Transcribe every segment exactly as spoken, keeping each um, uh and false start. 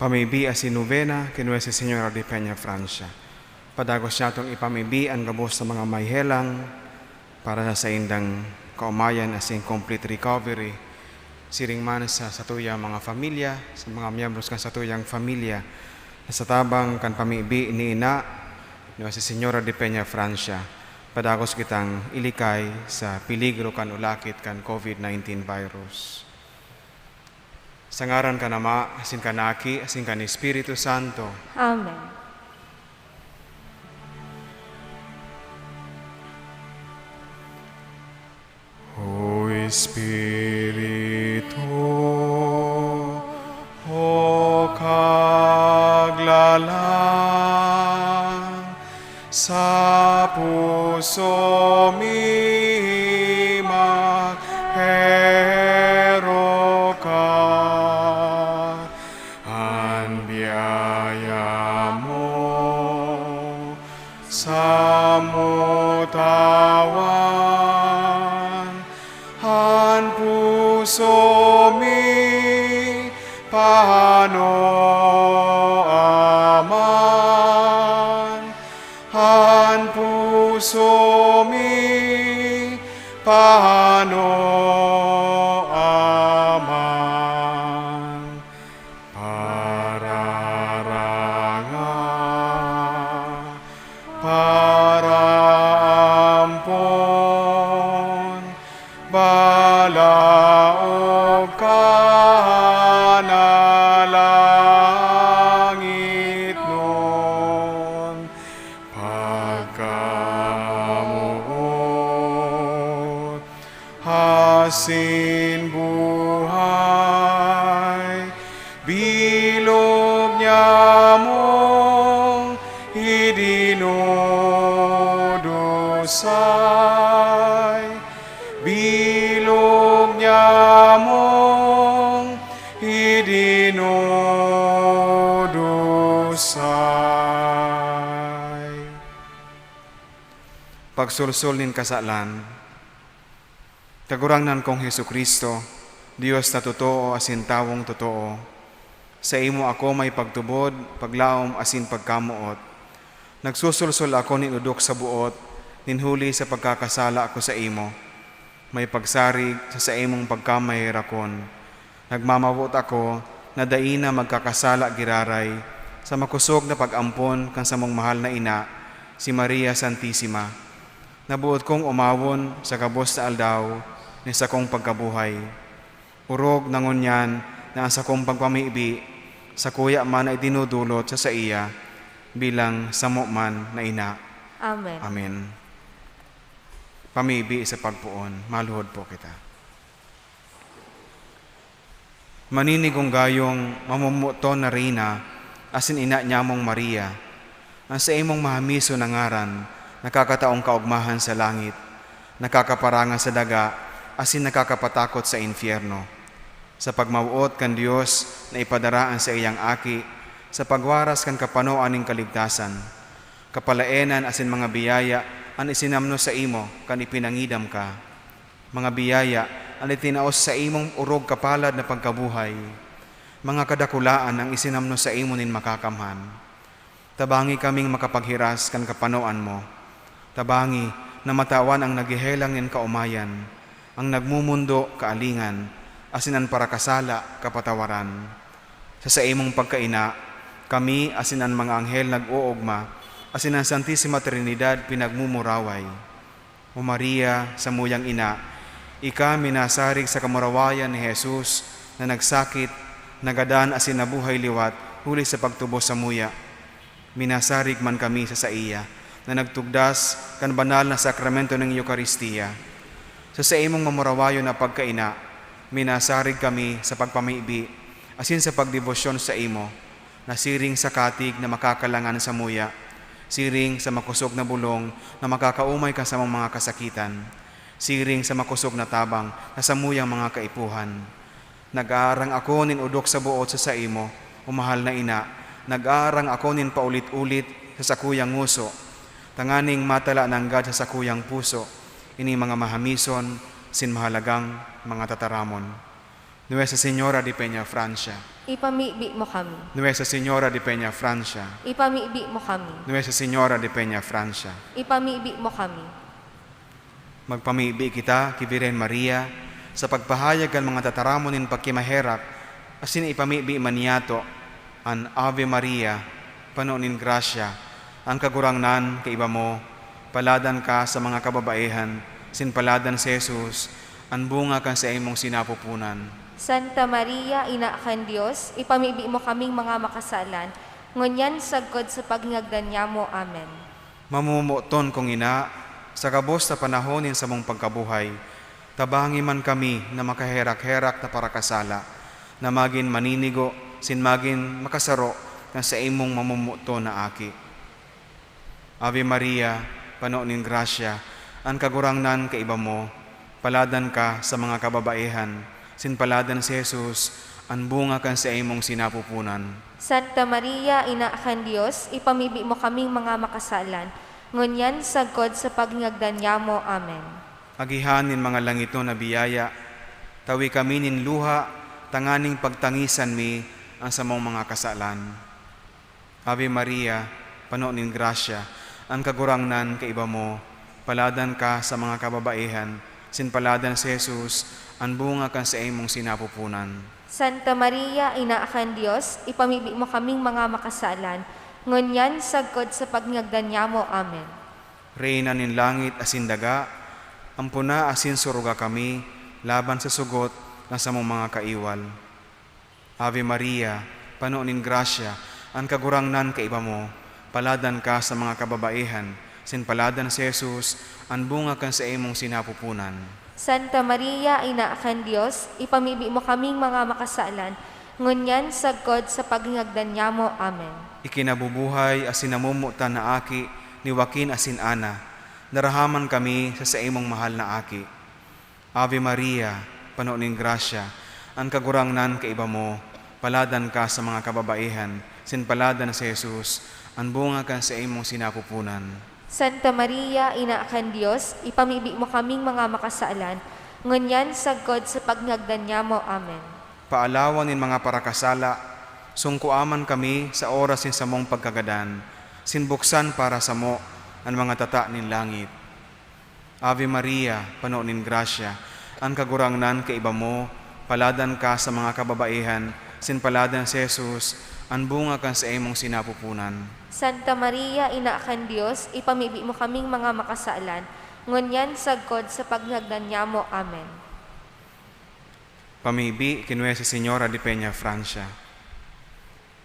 Pamibi asin nobena ki Nuestra Señora de Peña Francia. Padagos niyatong ipamibi an gabos na mga mahelang para sa saindang kaomayan asin complete recovery, siring man sa satuyang mga pamilya, sa mga miyembros kan satuyang pamilya, na sa tabang kan pamibi ni Ina, Nuestra Señora de Peña Francia, padagos kitang ilikay sa peligro kan ulakit kan COVID nineteen virus. Sa ngaran kan Ama, asin kan Aki, asin kan Espiritu Santo. Amen. O Espiritu, o Kaglalang, sa puso mi mag-erok ka, an biyaya mo samo tawan, an puso mi pano aman, an puso mi pano aman. Pararanga, paraampon, balaog ka na langitnon, pagkamoot asin buhay, bilog niya mong idinudusay, bilog niya mong idinudusay. Pagsulsol nin kasalan. Kagurangnan kong Jesu-Cristo, Dios na totoo asin tawong totoo, saimo ako may pagtubod, paglaom asin pagkamoot. Nagsusulsol ako nin odok sa boot nin huli sa pagkakasala ko saimo. May pagsarig sa saimong pagkamaherakon. Nagmamawot ako na dai na magkakasala giraray sa makosog na pag-ampon kan samong mahal na ina, si Maria Santisima. Naboot kong omawon sa gabos na aldaw nin sakong pagkabuhay. Orog na ngunyan na an sakong pagpamibi sakuya man na idinudulot sa saiya bilang samo man na ina. Amen. Amen. Pamibi sa pagpoon. Maluhod po kita. Maninigong gayong mamomoton na Reyna asin ina nyamong Maria, an saimong mahamison na ngaran nakakataong kaogmahan sa langit, nakakaparangas sa daga, asin nakakapatakot sa impyerno. Sa pagmawot kan Dios na ipadara an saiyang Aki sa pagwaras kan kapanoan nin kaligtasan, kapalaenan asin mga biyaya an isinamno saimo kan ipinangidam ka. Mga biyaya an itinao sa saimong orog kapalad na pagkabuhay. Mga kadakulaan ang isinamno saimo nin Makakamhan. Tabangi kaming makapaghiras kan kapanoan mo. Tabangi na matawan ang naghehelang nin kaomayan, ang nagmomondo kaalingan, asin an parakasala kapatawaran. Sa saimong pagkaina, kami asin an mga anghel nag-oogma, asin an Santisima Trinidad pinagmumuraway. O Maria, samuyang ina, ika minasarig sa kamurawayan ni Jesus na nagsakit, nagadan asin nabuhay liwat huli sa pagtubos samuya. Minasarig man kami sa saiya na nagtugdas kan banal na sakramento nin Eukaristia. Sa saimong mamurawayon na pagkaina, minasarig kami sa pagpamibi asin sa pagdebosyon saimo, na siring sa katig na makakalangan samuya, siring sa makosog na bolong na makakaomay kan samong mga kasakitan, siring sa makosog na tabang na samuyang mga kaipuhan. Nag-aarang ako nin odok sa boot sa saimo, o mahal na ina, nag-aarang ako nin paulit-ulit sa sakuyang ngoso, tanganing matala nanggad sa sakuyang puso ining mga mahamison sin mahalagang mga tataramon. Nuestra Señora de Peña Francia. Ipamibi mo kami. Nuestra Señora de Peña Francia. Ipamibi mo kami. Nuestra Señora de Peña Francia. Ipamibi mo kami. Magpamibi kita ki Birhen Maria sa pagpahayag kan mga tataramon nin pagkimaherak, asin ipamibi man niyato an Ave Maria, pano nin grasya, an Kagurangnan kaiba mo, paladan ka sa mga kababaihan, sin paladan si Jesus, an bunga kan saimong sinapupunan. Santa Maria, Ina kan Dios, ipamibi mo kaming mga makasalan, ngunyan sagkod sa paghingagdan nyamo. Amen. Mamomoton kong ina, sa gabos na panahon nin samong pagkabuhay, tabangi man kami na makaherak-herak na parakasala, na magin maninigo sin magin makasaro kan saimong mamomoton na aki. Ave Maria, pano nin grasya, an Kagurangnan kaiba mo, paladan ka sa mga kababaihan, sin paladan si Jesus, an bunga kan saimong sinapupunan. Santa Maria, Ina kan Dios, ipamibi mo kaming mga makasalan, ngunyan sagkod sa paghingagdan nyamo. Amen. Agihan nin mga langiton na biyaya, tawi kami nin luha, tanganing pagtangisan mi an samong mga kasalan. Ave Maria, pano nin grasya, an Kagurangnan kaiba mo, paladan ka sa mga kababaihan, sin paladan si Jesus, an bunga kan saimong sinapupunan. Santa Maria, Ina kan Dios, ipamibi mo kaming mga makasalan, ngunyan sagkod sa paghingagdan nyamo. Amen. Reyna nin langit asin daga, ampona asin suruga kami laban sa sugot kan samong mga kaiwal. Ave Maria, pano nin grasya, an Kagurangnan kaiba mo, paladan ka sa mga kababaihan, sin paladan si Jesus, an bunga kan saimong sinapupunan. Santa Maria, Ina kan Dios, ipamibi mo kaming mga makasalan, ngunyan sagkod sa paghingagdan nyamo. Amen. Ikinabubuhay asin namomotan na aki ni Joaquin asin Ana, narahaman kami sa saimong mahal na aki. Ave Maria, pano nin grasya, an Kagurangnan kaiba mo, paladan ka sa mga kababaihan, sin paladan si Jesus, an bunga kan saimong sinapupunan. Santa Maria, Ina kan Dios, ipamibi mo kaming mga makasalan, ngunyan sagkod sa paghingagdan nyamo. Amen. Paalawan nin mga parakasala, sungkoa man kami sa oras nin samong pagkagadan, sin buksan para samo an mga tata nin langit. Ave Maria, pano nin grasya, an Kagurangnan kaiba mo, paladan ka sa mga kababaihan, sin paladan si Jesus, an bunga kan saimong sinapupunan. Santa Maria, Ina kan Dios, ipamibi mo kaming mga makasalan, ngunyan sagkod sa paghagdan nyamo. Amen. Pamibi ki Nuestra Señora de Peña Francia.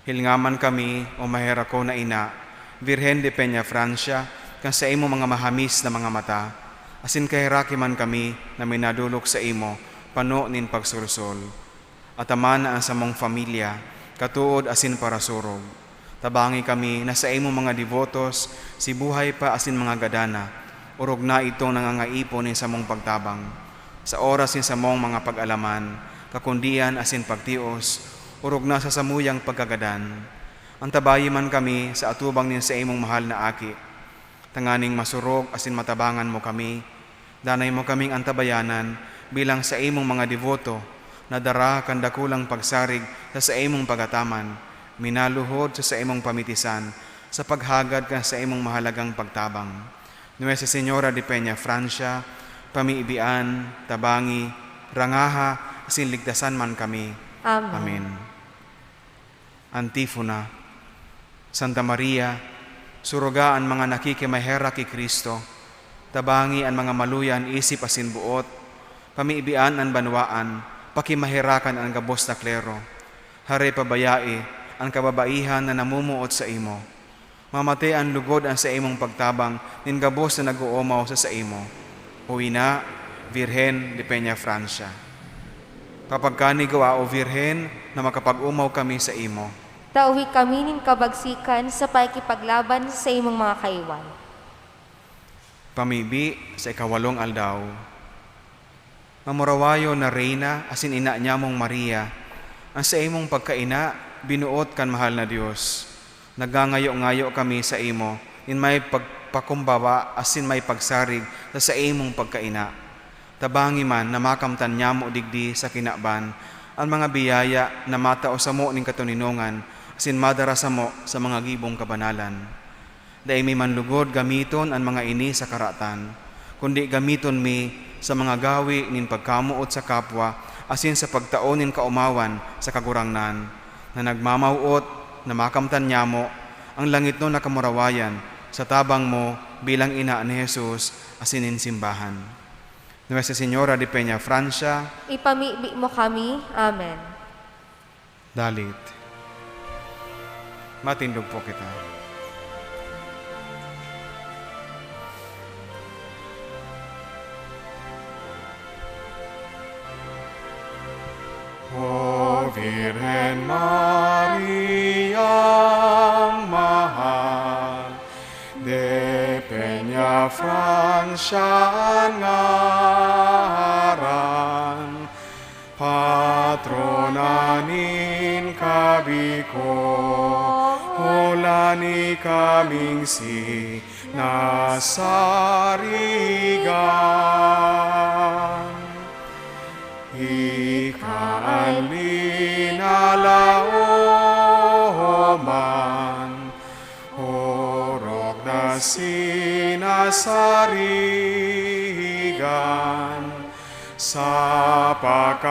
Hilngaman kami, o maherakon na ina, Virgen de Peña Francia, kan saimong mga mahamis na mga mata, asin kaheraki man kami na minadolok saimo, pano nin pagsolsol. Ataman na an samong familya, katood asin parasurog. Tabangi kami na saimong mga debotos, si buhay pa asin mga gadan na, orog na idtong nangangaipo nin samong pagtabang. Sa oras nin samong mga pag-alaman, kakundian asin pagtios, orog na sa samuyang pagkagadan. Antabayi man kami sa atubang nin saimong mahal na Aki, tanganing masurog asin matabangan mo kami. Danay mo kaming antabayanan bilang saimong mga deboto na dara kan dakulang pagsarig sa saimong pagataman, minaluhod sa saimong pamitisan, sa paghagad kan saimong mahalagang pagtabang. Nuestra Señora de Peña Francia, pamibian, tabangi, rangaha, asin ligtasan man kami. Amen. Amen. Antifona. Santa Maria, suruga an mga nakikimaherak ki Cristo, tabangi an mga maluya an isip asin boot, pamibian an banwaan, pakimaherakan an gabos na klero. Hare pabayai an kababaihan na namomoot saimo. Mamate an lugod an saimong pagtabang nin gabos na nag-oomaw sa saimo, o ina, Virgen de Peña Francia. Papagkanigawa, o Virgen, na makapag-omaw kami saimo. Tawi kami nin kabagsikan sa pakikipaglaban sa saimong mga kaiwal. Pamibi sa ikawalong aldaw. Mamurawayon na Reyna asin ina nyamong Maria, an saimong pagkaina binuot kan mahal na Dios. Nagngangayo-ngayo kami saimo nin may pagpakumbaba asin may pagsarig sa saimong pagkaina. Tabangi man na makamtan nyamo digdi sa kinaban an mga biyaya na matao samo nin katoninongan asin madara samo sa mga gibong kabanalan. Dai mi man lugod gamiton an mga ini sa karatan, kundi gamiton mi sa mga gawe nin pagkamoot sa kapwa asin sa pagtao nin kaomawan sa Kagurangnan, na nagmamawot na makamtan nyamo an langitnon na kamurawayan sa tabang mo bilang ina ni Jesus asin nin simbahan. Nuestra Señora de Peña Francia. Ipamibi mo kami. Amen. Dalit. Matindog po kita. O Virgen Mariang mahal, de Peña Francia an ngaran, patrona nin kabikolan ni kaming sinasarigan. Ika an linalaoman, orog na sinasarigan, sa pakaabot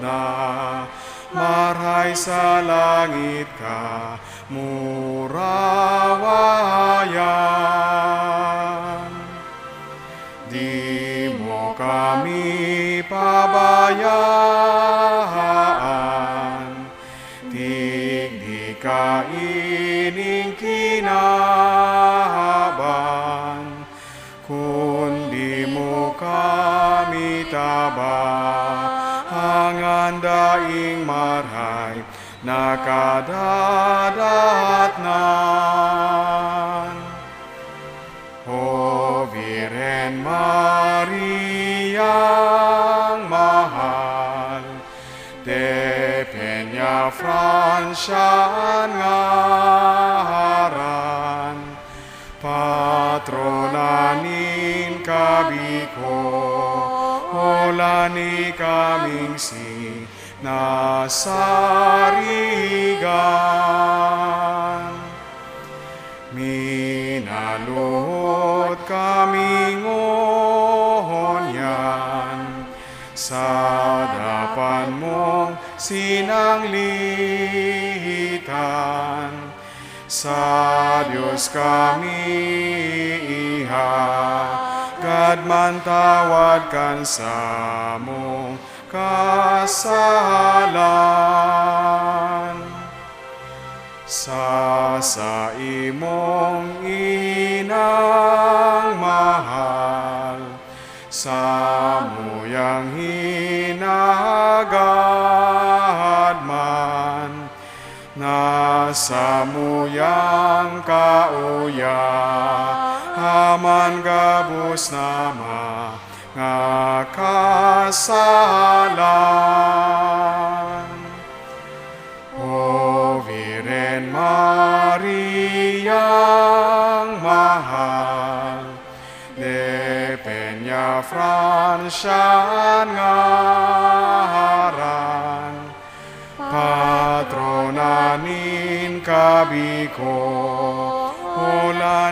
na marahay sa langit ka murawayan. Di mo kami pabayaan, digdi kaining kinaban, kundi mo kami tabangan daing marahay na kadadatnan. O Virgen Mariang mahal, de Peña Francia an ngaran, patrona nin kabikolan ni kaming sinasarigan. Minaluhod kami ngunyan sa dapan mong sinanglitan. Sa Dios kami ihagad mantawad kan samong kasalan. Sa saimong inang mahal, samuyang hinahagad man, na samuyang kauya, aman gabos na mga kasalan. O Virgen Mariang mahal, de Peña Francia an ngaran, patrona nin kabikolan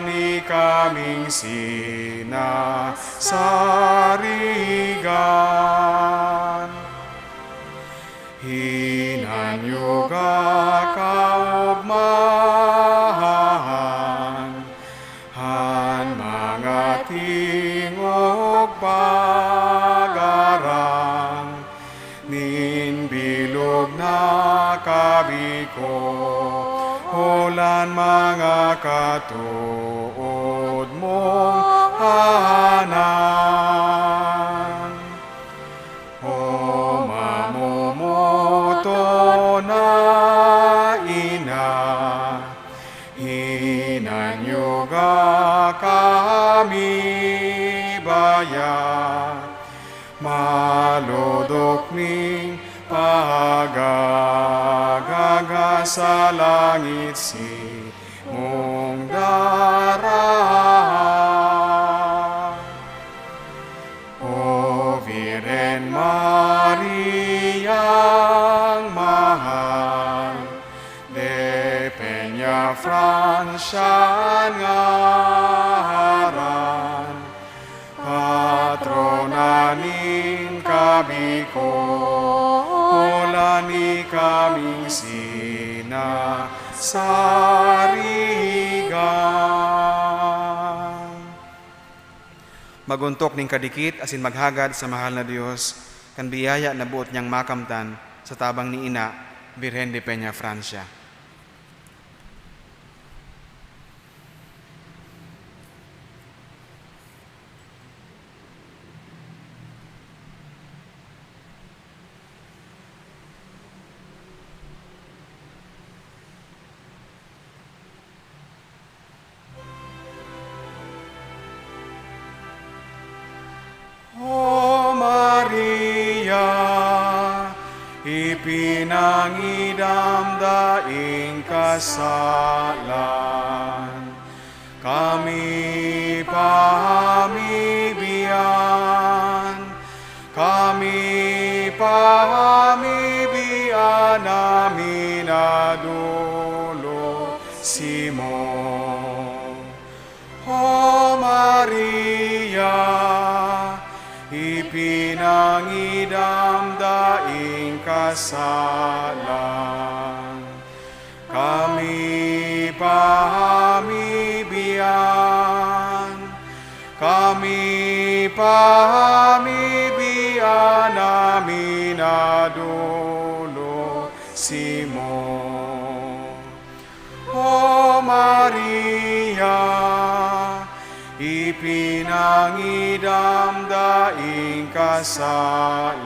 ni kaming sinasarigan. Hinanyuga kaogmahan an mga tingog pagaran nin bilog na kabikolan, mga katood mong hanan. O mamomoton na ina, hinanyuga kami baya, malodok ming pagaganga sa langit si mong darahan. O Virgen Maria, Siya an ngaran, patrona nin Kabikolan, ikaming sinasarigan. Mag-ontok nin kadikit asin maghagad sa mahal na Dios, kan biyaya na boot niyang makamtan sa tabang ni Ina, Birhen de Peña, Francia. O Maria, ipinangidam daing kasalan, kami pahamibian, kami pahamibian na minadolosimo. O Maria, ipinangidam daing kasalan, kami pahamibian, kami pahamibian na minadolosimo. O Maria, ipinangidam daing kasalan,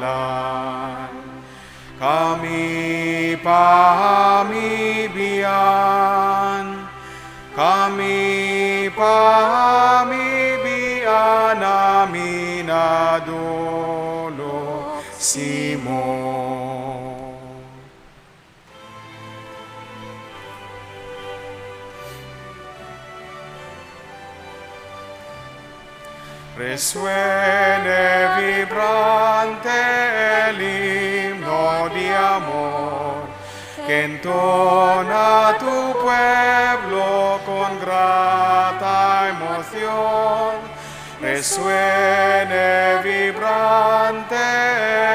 kami pahamibian, kami pahamibian na minadolosimo. Resuene vibrante el himno de amor, que entona tu pueblo con grata emoción. Resuene vibrante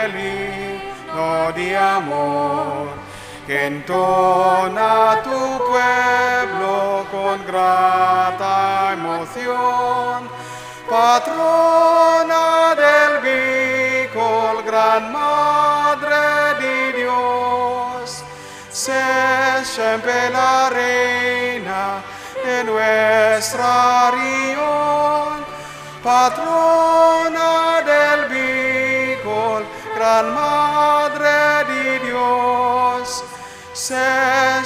el himno de amor, que entona tu pueblo con grata emoción. Patrona del Bicol, Gran Madre de Dios, sé siempre la reina de nuestra región. Patrona del Bicol, Gran Madre de Dios, sé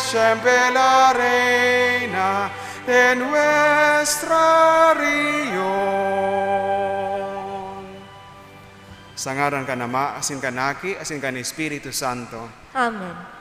siempre la reina de nuestra región. Sa ngaran kan Ama, asin kan Aki, asin kan Espiritu Santo. Amen.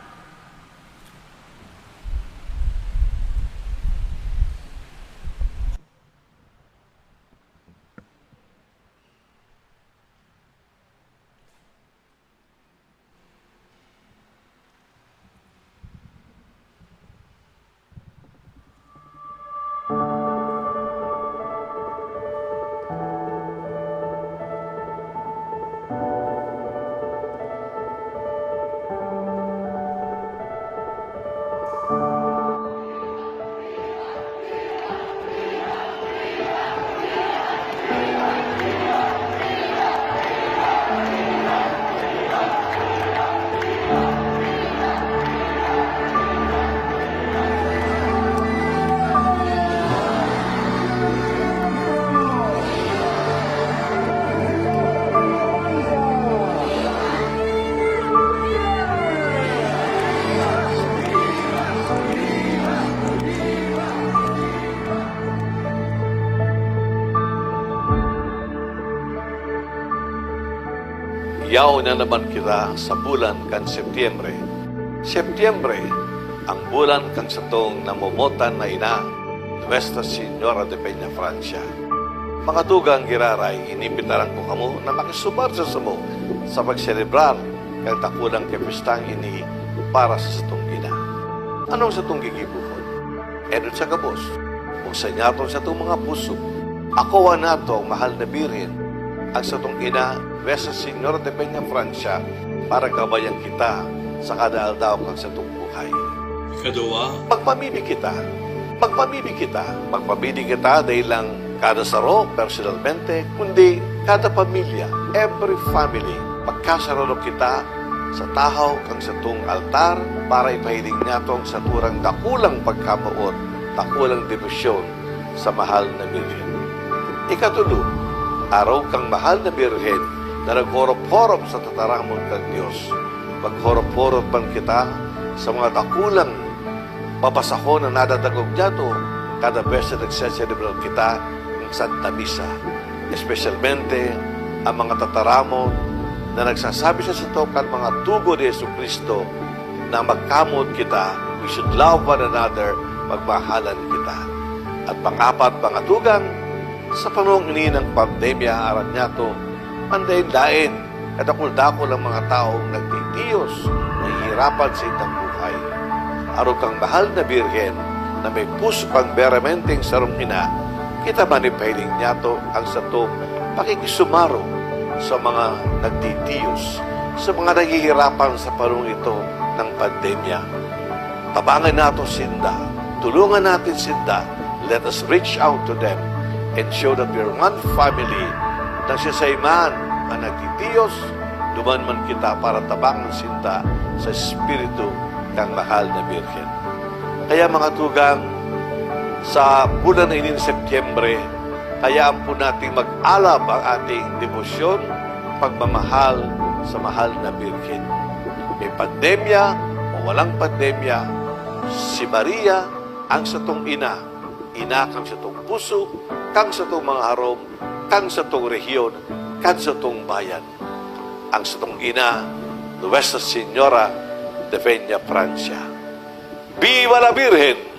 Yaon na naman kita sa bulan kan Setyembre. Setyembre, ang bulan kan satong namomotan na ina, Nuestra Señora de Peñafrancia. Mga tugang giraray, inibitaran ko kamo na makisumar sa samo sa pagselebrar kan dakulang kapistahan ini para sa satong ina. Anong satong gigibohon? Enot sa gabos, buksan niyato sa itong mga puso. Akoa nato, mahal na Birhen, ang satong ina, Nuestra Señora de Peña Francia, para gabayan kita sa kada aldaw kan satong buhay. Ikaduwa, magpamili kita. Magpamili kita. Magpamili kita dai lang kada saro personalmente, kundi kada pamilya, every family. Magkasararo kita sa tahaw kan satong altar para ipahiling niyato ang saturang dakulang pagkamoot, dakulang debosyon sa mahal na Birhen. Ikatulo, arog kang mahal na Birhen na naghorop-horop sa tataramon kan Dios. Maghorop-horop man kita sa mga dakulang babasahon na nadadangog niyato kada bes na nagseselebrar kita ng Santa Misa, espesyalmente ang mga tataramon na nagsasabi sa sato kan mga tugon ni Jesu-Cristo na magkamoot kita, we should love one another, magmahalan kita. At pang-apat, mga tugang, sa panahon ini ng pandemya, aram niyato, pandain-dain, kadakul-dakul ang mga taong nagtitiyos, nahihirapan sa indang buhay. Arog kang mahal na Birhen na may puso kang beramenteng sarong ina, kita man ipahiling niyato ang satong pakikisumarog sa mga nagtitiyos, sa mga nahihirapan sa panahon ito ng pandemya. Tabangan nato sinda, tulungan natin sinda. Let us reach out to them and show that we are one family. Nang siya sa iman ang nagtitiyos, duman man kita para tabangan sinda sa espiritu kan mahal na Birhen. Kaya, mga tugang, sa bulan na ini ng Setyembre, hayaan po nating mag-alab ang ating debosyon, pagmamahal sa mahal na Birhen. May pandemya o walang pandemya, si Maria ang satong ina, ina kan satong puso, kan satong mga harong, kan satong rehiyon, kan satong bayan. Ang satong ina, Nuestra Señora de Peña Francia. Viva la Virgen!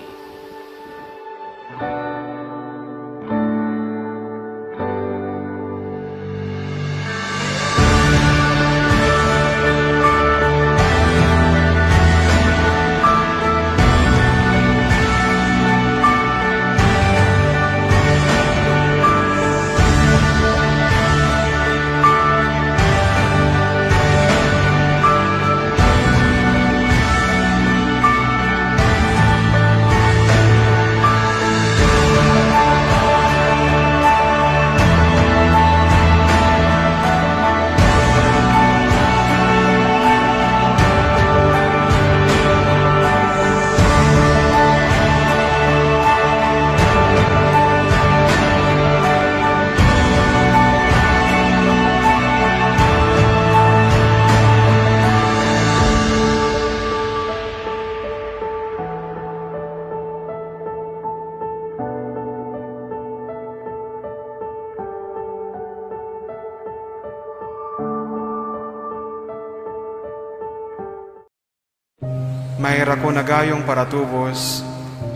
Maherak ko na gayong paratubos,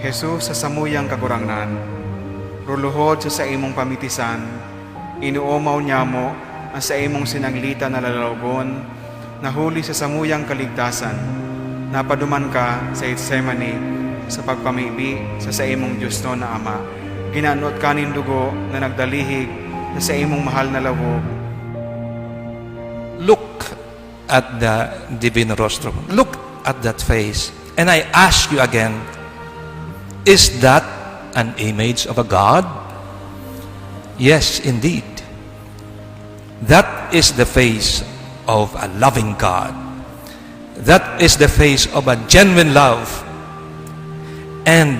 Jesus, sa samuyang Kagurangnan. Ruluhod sa saimong pamitisan, inoomaw nyamo an saimong sinanglitan na lalawogon, na huli sa samuyang kaligtasan, napaduman ka sa Getsemani sa pagpamibi sa saimong diosnon na Ama. Ginanot ka nin dugo na nagdalihig sa saimong mahal na lawog. Look at the Divino Rostrum. Look at that face. And I ask you again, is that an image of a God? Yes, indeed. That is the face of a loving God. That is the face of a genuine love. And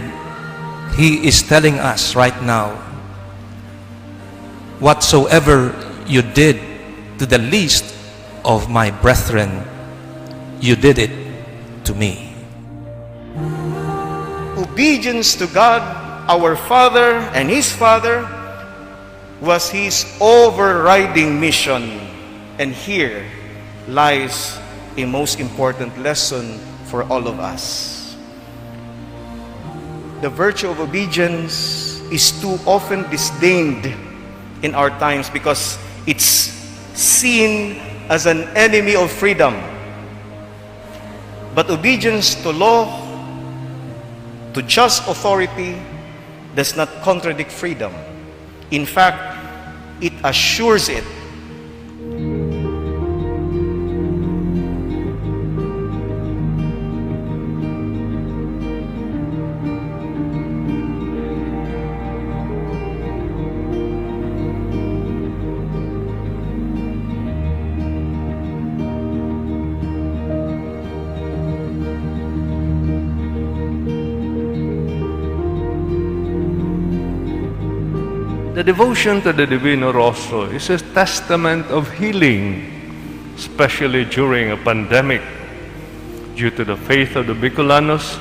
He is telling us right now, "Whatsoever you did to the least of my brethren, you did it to me." Obedience to God, our Father, and His Father was His overriding mission. And here lies a most important lesson for all of us. The virtue of obedience is too often disdained in our times because it's seen as an enemy of freedom. But obedience to law To choose authority does not contradict freedom. In fact, it assures it. The devotion to the Divino Rostro is a testament of healing, especially during a pandemic. Due to the faith of the Bicolanos,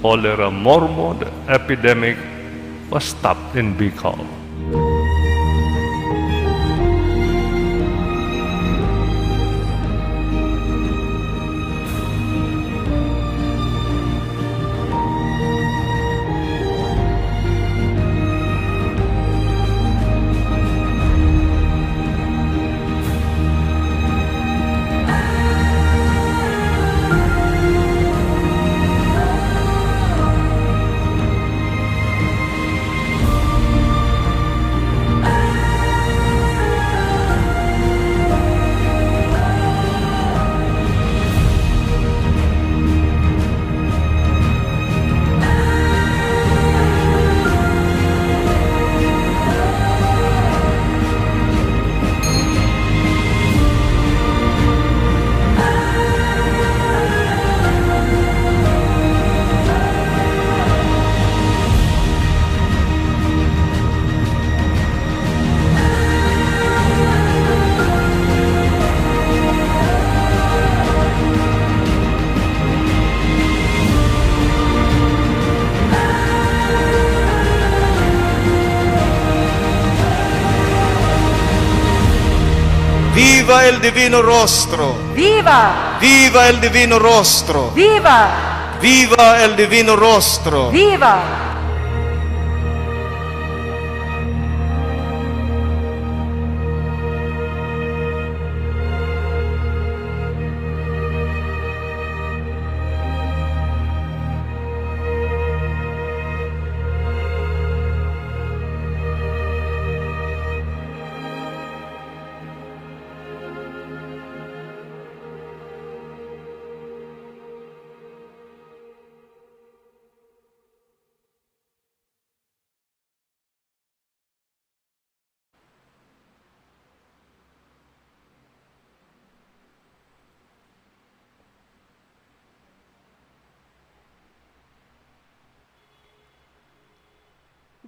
cholera morbid epidemic was stopped in Bicol. Viva el Divino Rostro! Viva! Viva el Divino Rostro! Viva! Viva el Divino Rostro! Viva!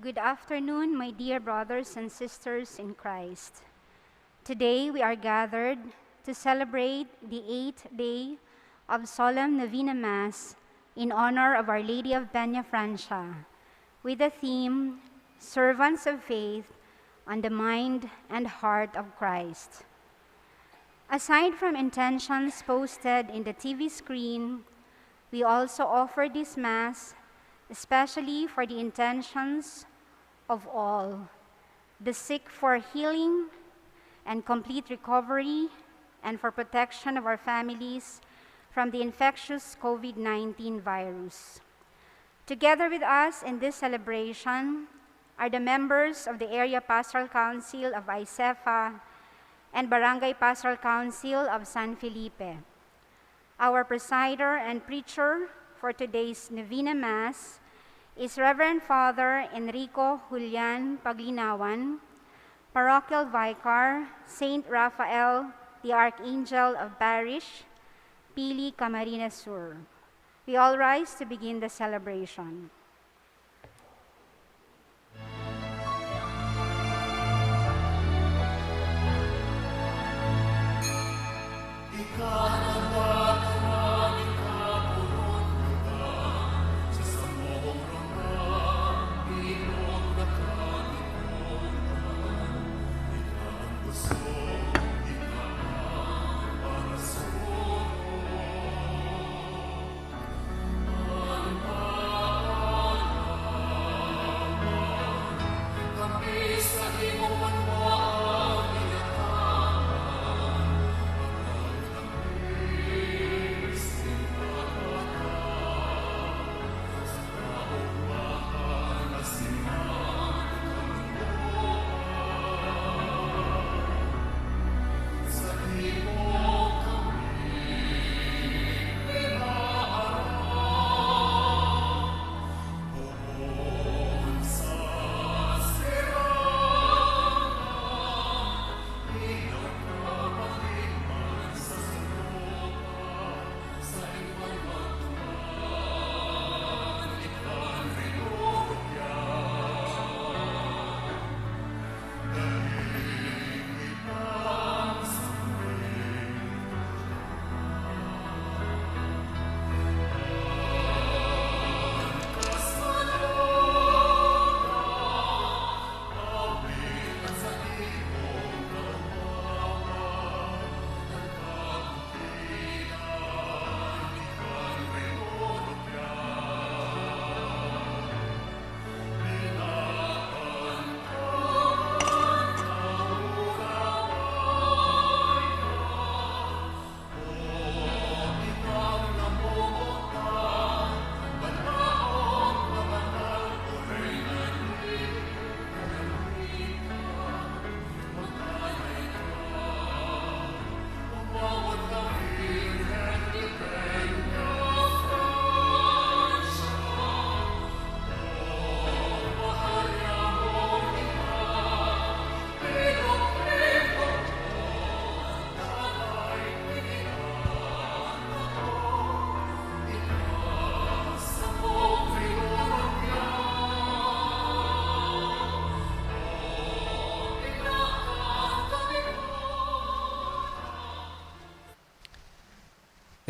Good afternoon, my dear brothers and sisters in Christ. Today we are gathered to celebrate the eighth day of Solemn Novena Mass in honor of Our Lady of Peñafrancia, with the theme, Servants of Faith on the Mind and Heart of Christ. Aside from intentions posted in the T V screen, we also offer this Mass especially for the intentions of all, the sick for healing and complete recovery, and for protection of our families from the infectious COVID nineteen virus. Together with us in this celebration are the members of the Area Pastoral Council of Icefa and Barangay Pastoral Council of San Felipe. Our presider and preacher for today's Novena Mass is Reverend Father Enrico Julian Paglinawan, Parochial Vicar, Saint Raphael the Archangel of Parish, Pili, Camarines Sur. We all rise to begin the celebration.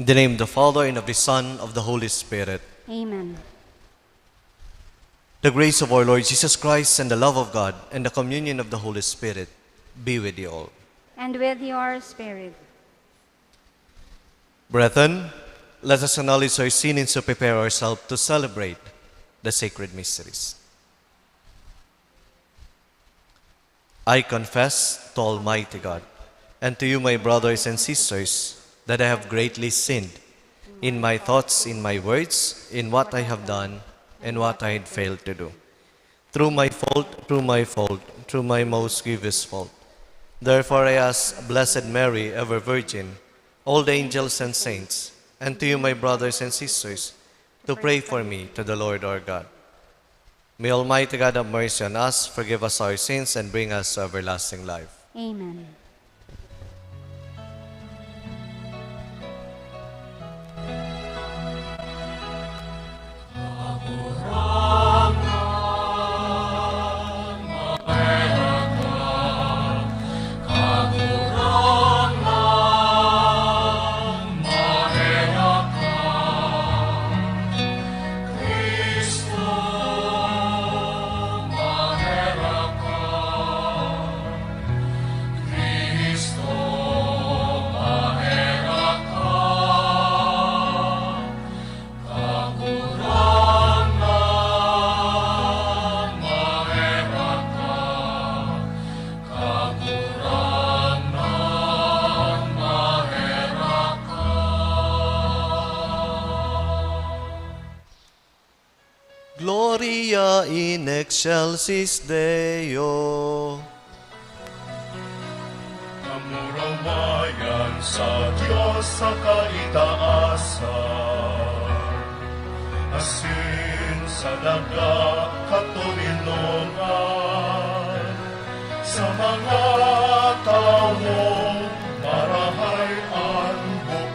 In the name of the Father, and of the Son, of the Holy Spirit. Amen. The grace of our Lord Jesus Christ, and the love of God, and the communion of the Holy Spirit be with you all. And with your spirit. Brethren, let us acknowledge our sin and so prepare ourselves to celebrate the sacred mysteries. I confess to Almighty God and to you, my brothers and sisters, that I have greatly sinned in my thoughts, in my words, in what I have done, and what I had failed to do. Through my fault, through my fault, through my most grievous fault. Therefore I ask Blessed Mary, ever Virgin, all the angels and saints, and to you, my brothers and sisters, to pray for me to the Lord our God. May Almighty God have mercy on us, forgive us our sins, and bring us to everlasting life. Amen. Gloria in excelsis Deo. Kamurawayan sa Dios sa kaitaasan, asin sa daga katoninongan, sa mga tawong marahay an buot.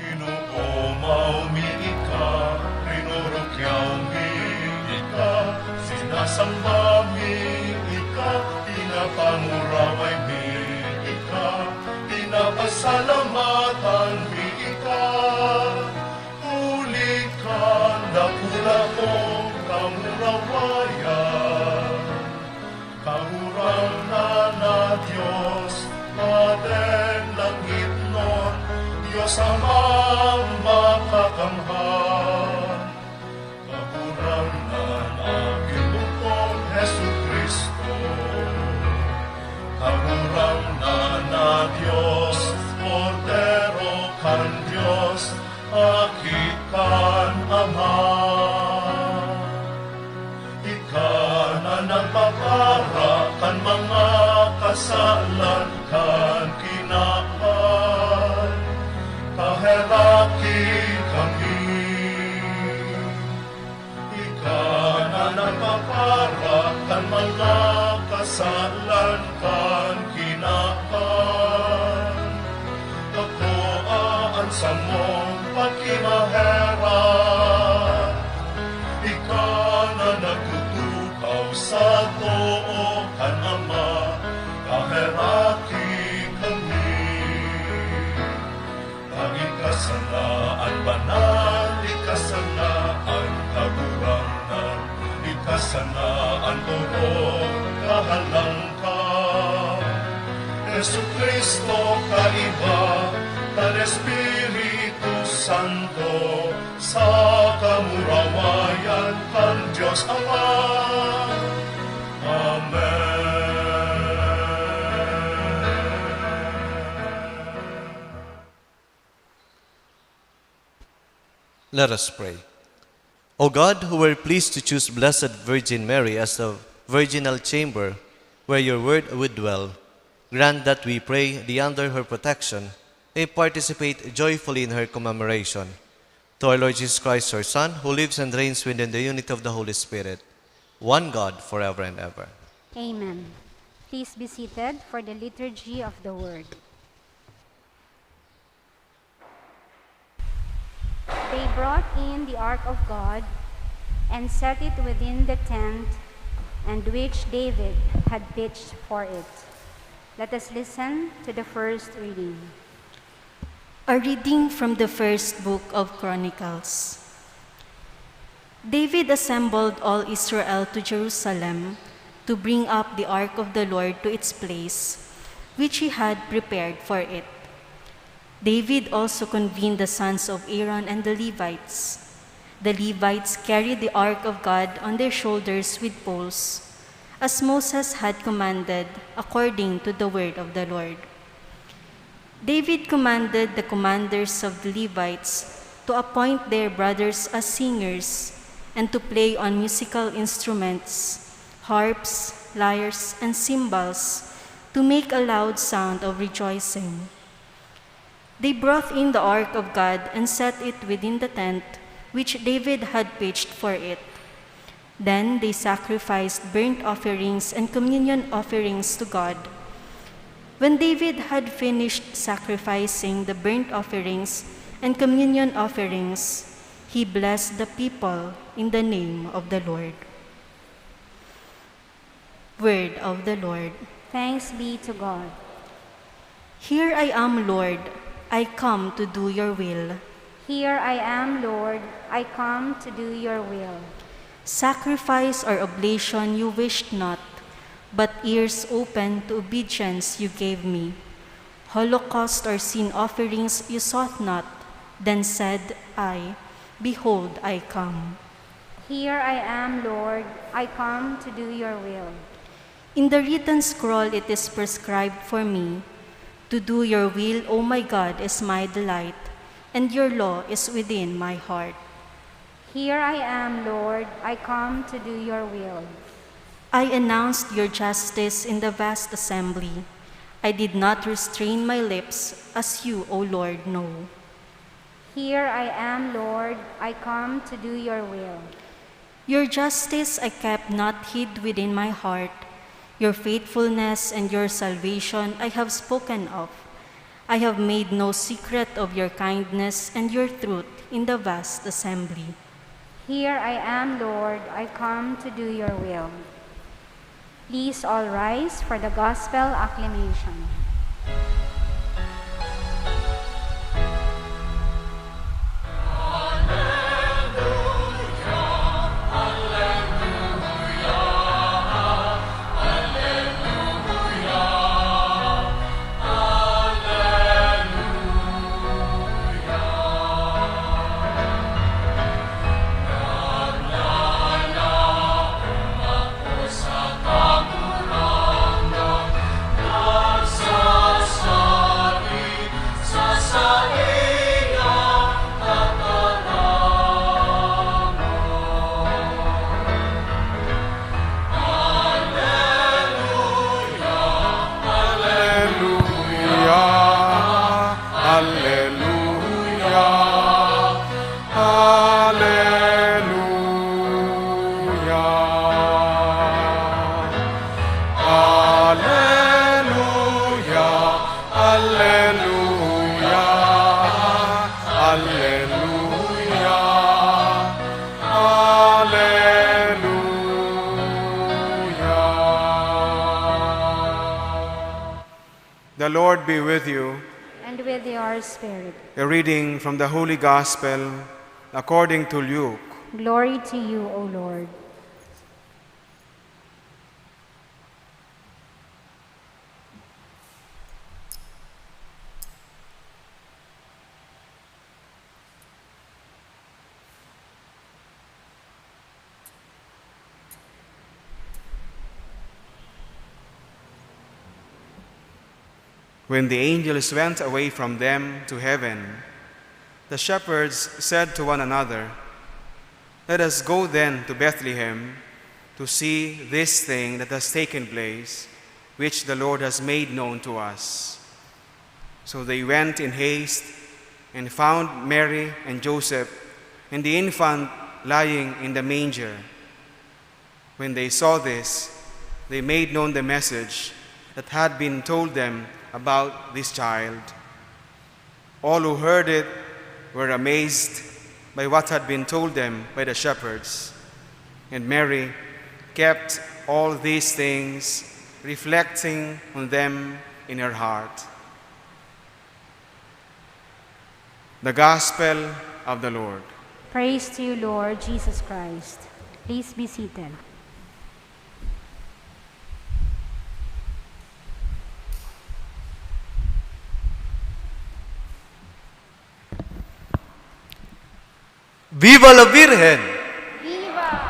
Inoomaw mi ika, rinurukyaw mi ika, sinasamba mi ika, pinapanguraway mi ika, pinapasalamatan mi ika, huli kan dakula mong kamurawayan. Kagurangnan na Dios, Padeng langitnon, Dios Amang makakamhan. Kagurangnan na Ginoo kong Jesu-Cristo. Kagurangnan na Dios, Kordero kan Dios, Aki kan Ama. Ika na nagpapara kan mga kasalan kan kinaban, kaheraki kami. Ika na nagpapara kan mga kasalan kan kinaban, kakoa an samong pagkinaherak. Ika na nagtutukaw sa too kan Ama, kaheraki kami. Ika sana an banal, ika sana an kagurangnan, ika sana an orog, kahalangkaw. Jesu-Cristo, kaiba kan Espiritu Santo, sa kamurawayan kan Dios Ama. Amen. Let us pray. O God, who were pleased to choose Blessed Virgin Mary as the virginal chamber where your word would dwell, grant that, we pray thee, under her protection, may participate joyfully in her commemoration. Through our Lord Jesus Christ, her Son, who lives and reigns within the unity of the Holy Spirit, one God, forever and ever. Amen. Please be seated for the liturgy of the word. They brought in the ark of God and set it within the tent, and which David had pitched for it. Let us listen to the first reading. A reading from the first book of Chronicles. David assembled all Israel to Jerusalem to bring up the ark of the Lord to its place, which he had prepared for it. David also convened the sons of Aaron and the Levites. The Levites carried the ark of God on their shoulders with poles, as Moses had commanded, according to the word of the Lord. David commanded the commanders of the Levites to appoint their brothers as singers and to play on musical instruments, harps, lyres, and cymbals, to make a loud sound of rejoicing. They brought in the ark of God and set it within the tent which David had pitched for it. Then they sacrificed burnt offerings and communion offerings to God. When David had finished sacrificing the burnt offerings and communion offerings, he blessed the people in the name of the Lord. Word of the Lord. Thanks be to God. Here I am, Lord. I come to do your will. Here I am, Lord. I come to do your will. Sacrifice or oblation you wished not, but ears open to obedience you gave me. Holocaust or sin offerings you sought not. Then said I, "Behold, I come." Here I am, Lord. I come to do your will. In the written scroll it is prescribed for me, "To do your will, O my God, is my delight, and your law is within my heart." Here I am, Lord. I come to do your will. I announced your justice in the vast assembly. I did not restrain my lips, as you, O Lord, know. Here I am, Lord. I come to do your will. Your justice I kept not hid within my heart. Your faithfulness and your salvation I have spoken of. I have made no secret of your kindness and your truth in the vast assembly. Here I am, Lord. I come to do your will. Please all rise for the gospel acclamation. Aleluya, aleluya, aleluya. Aleluya, aleluya, aleluya, aleluya. The Lord be with you. And with your spirit. A reading from the Holy Gospel according to Luke. Glory to you, O Lord. When the angels went away from them to heaven, the shepherds said to one another, "Let us go then to Bethlehem to see this thing that has taken place, which the Lord has made known to us." So they went in haste and found Mary and Joseph and the infant lying in the manger. When they saw this, they made known the message that had been told them about this child. All who heard it were amazed by what had been told them by the shepherds. And Mary kept all these things, reflecting on them in her heart. The Gospel of the Lord. Praise to you, Lord Jesus Christ. Please be seated. Viva la Virgen!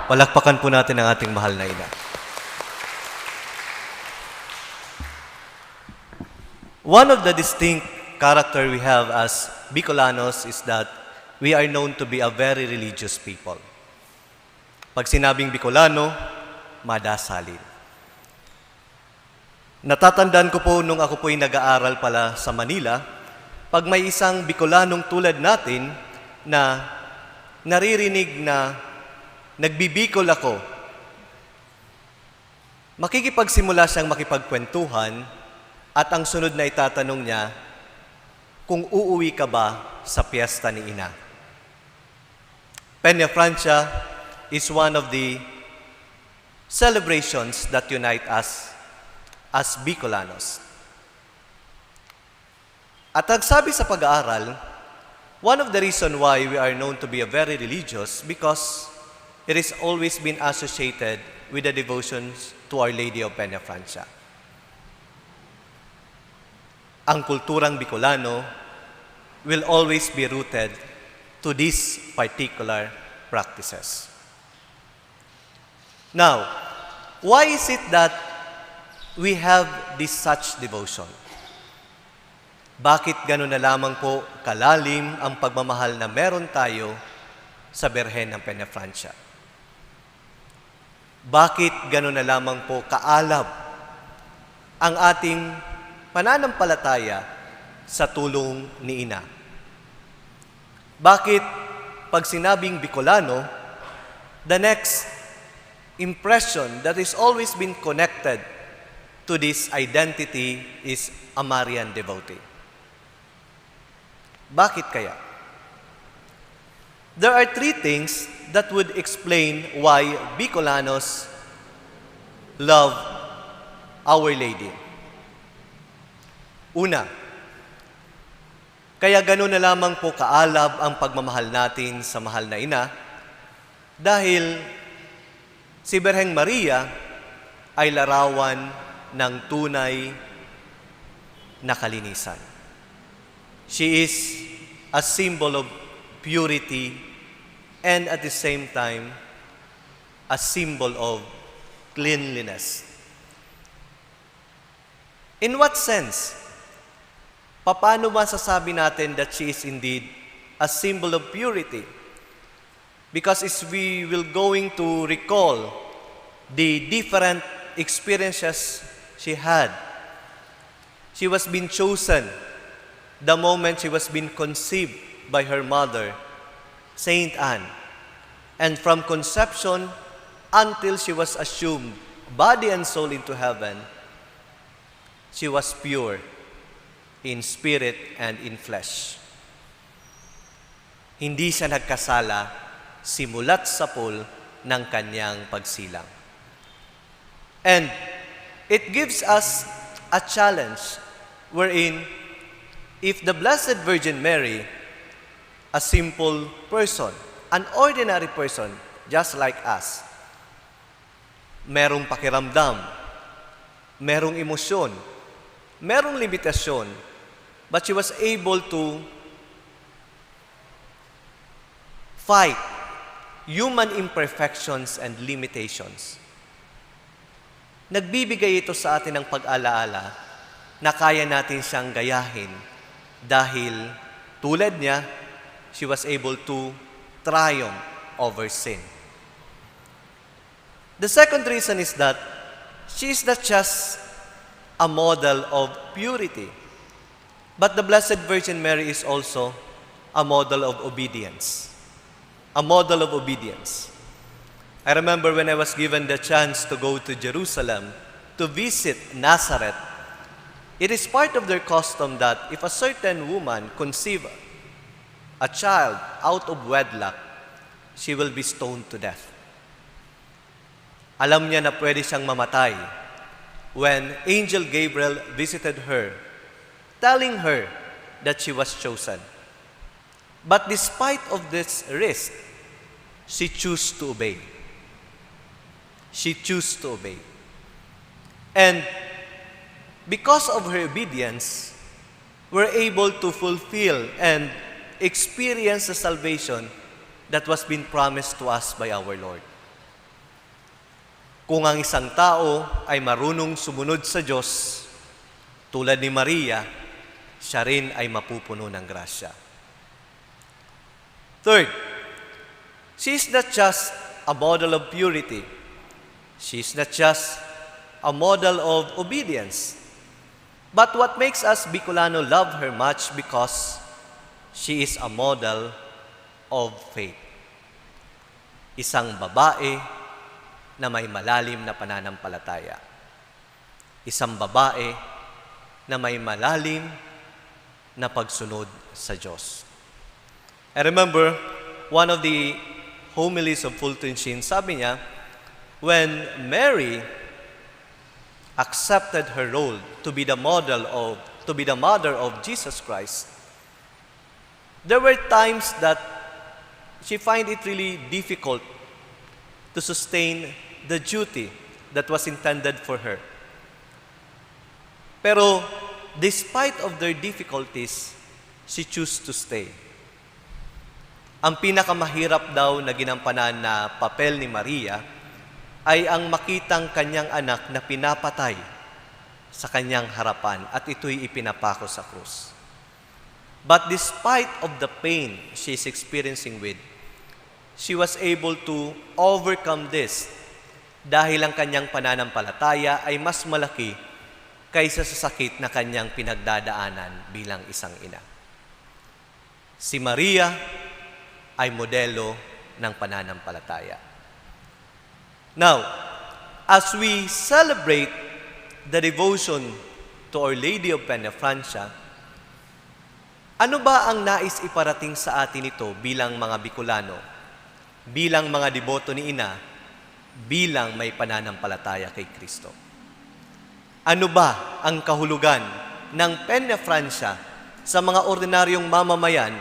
Palakpakan po natin ang ating mahal na ina. One of the distinct character we have as Bicolanos is that we are known to be a very religious people. Pag sinabing Bicolano, madasalin. Natatandaan ko po nung ako po'y nag-aaral pala sa Manila, pag may isang Bicolanong tulad natin na naririnig na nagbibikol ako, makikipagsimula siyang makipagkwentuhan at ang sunod na itatanong niya, kung uuwi ka ba sa piyesta ni ina. Peña Francia is one of the celebrations that unite us as Bicolanos. At nagsabi sa pag-aaral, one of the reason why we are known to be a very religious because it is always been associated with the devotions to Our Lady of Peña Francia. Ang kulturang Bicolano will always be rooted to these particular practices. Now, why is it that we have this such devotion? Bakit gano'n na lamang po kalalim ang pagmamahal na meron tayo sa Birhen ng Peñafrancia? Bakit gano'n na lamang po kaalab ang ating pananampalataya sa tulong ni Ina? Bakit pag sinabing Bicolano, the next impression that is always been connected to this identity is a Marian devotee? Bakit kaya? There are three things that would explain why Bicolanos love Our Lady. Una, kaya gano'n na lamang po kaalab ang pagmamahal natin sa mahal na ina, dahil si Birheng Maria ay larawan ng tunay na kalinisan. She is a symbol of purity and at the same time, a symbol of cleanliness. In what sense? Paano masasabi natin that she is indeed a symbol of purity? Because as we will going to recall the different experiences she had, she was being chosen the moment she was being conceived by her mother, Saint Anne. And from conception until she was assumed body and soul into heaven, she was pure in spirit and in flesh. Hindi siya nagkasala simulat sapol ng kanyang pagsilang. And it gives us a challenge wherein if the Blessed Virgin Mary, a simple person, an ordinary person, just like us, merong pakiramdam, merong emosyon, merong limitasyon, but she was able to fight human imperfections and limitations. Nagbibigay ito sa atin ng pag-alaala na kaya natin siyang gayahin dahil tulad niya, she was able to triumph over sin. The second reason is that she is not just a model of purity, but the Blessed Virgin Mary is also a model of obedience. A model of obedience. I remember when I was given the chance to go to Jerusalem to visit Nazareth, it is part of their custom that if a certain woman conceive a child out of wedlock, she will be stoned to death. Alam niya na pwede siyang mamatay when Angel Gabriel visited her, telling her that she was chosen. But despite of this risk, she chose to obey. She chose to obey. And because of her obedience, we're able to fulfill and experience the salvation that was been promised to us by our Lord. Kung ang isang tao ay marunong sumunod sa Diyos, tulad ni Maria, siya rin ay mapupuno ng grasya. Third, she is not just a model of purity. She is not just a model of obedience. But what makes us Bicolano love her much because she is a model of faith. Isang babae na may malalim na pananampalataya. Isang babae na may malalim na pagsunod sa Diyos. I remember one of the homilies of Fulton Sheen, sabi niya, when Mary accepted her role to be the model of to be the mother of Jesus Christ, there were times that she find it really difficult to sustain the duty that was intended for her. Pero despite of their difficulties, she chose to stay. Ang pinakamahirap daw na ginampanan na papel ni Maria ay ang makitang kanyang anak na pinapatay sa kanyang harapan at ito'y ipinapako sa krus. But despite of the pain she is experiencing with, she was able to overcome this dahil ang kanyang pananampalataya ay mas malaki kaysa sa sakit na kanyang pinagdadaanan bilang isang ina. Si Maria ay modelo ng pananampalataya. Now, as we celebrate the devotion to Our Lady of Peñafrancia, ano ba ang nais iparating sa atin nito bilang mga Bicolano, bilang mga deboto ni Ina, bilang may pananampalataya kay Cristo? Ano ba ang kahulugan ng Peñafrancia sa mga ordinaryong mamamayan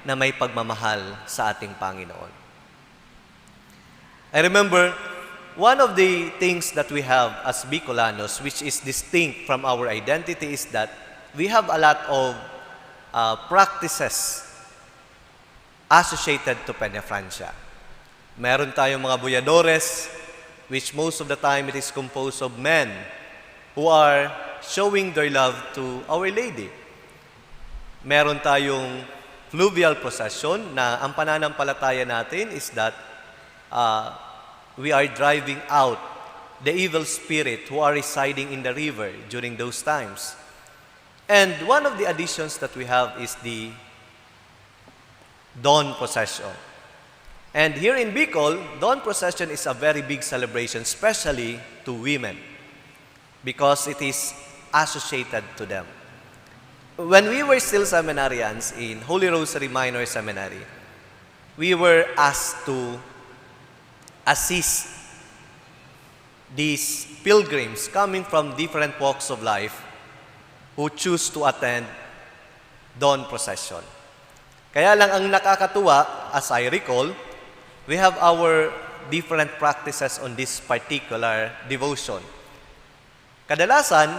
na may pagmamahal sa ating Panginoon? I remember, one of the things that we have as Bicolanos, which is distinct from our identity, is that we have a lot of uh, practices associated to Peñafrancia. Meron tayong mga buyadores, which most of the time it is composed of men who are showing their love to Our Lady. Meron tayong fluvial procession na ang pananampalataya natin is that uh, we are driving out the evil spirit who are residing in the river during those times. And one of the additions that we have is the dawn procession. And here in Bicol, dawn procession is a very big celebration, especially to women, because it is associated to them. When we were still seminarians in Holy Rosary Minor Seminary, we were asked to assist these pilgrims coming from different walks of life who choose to attend dawn procession. Kaya lang ang nakakatuwa, as I recall, we have our different practices on this particular devotion. Kadalasan,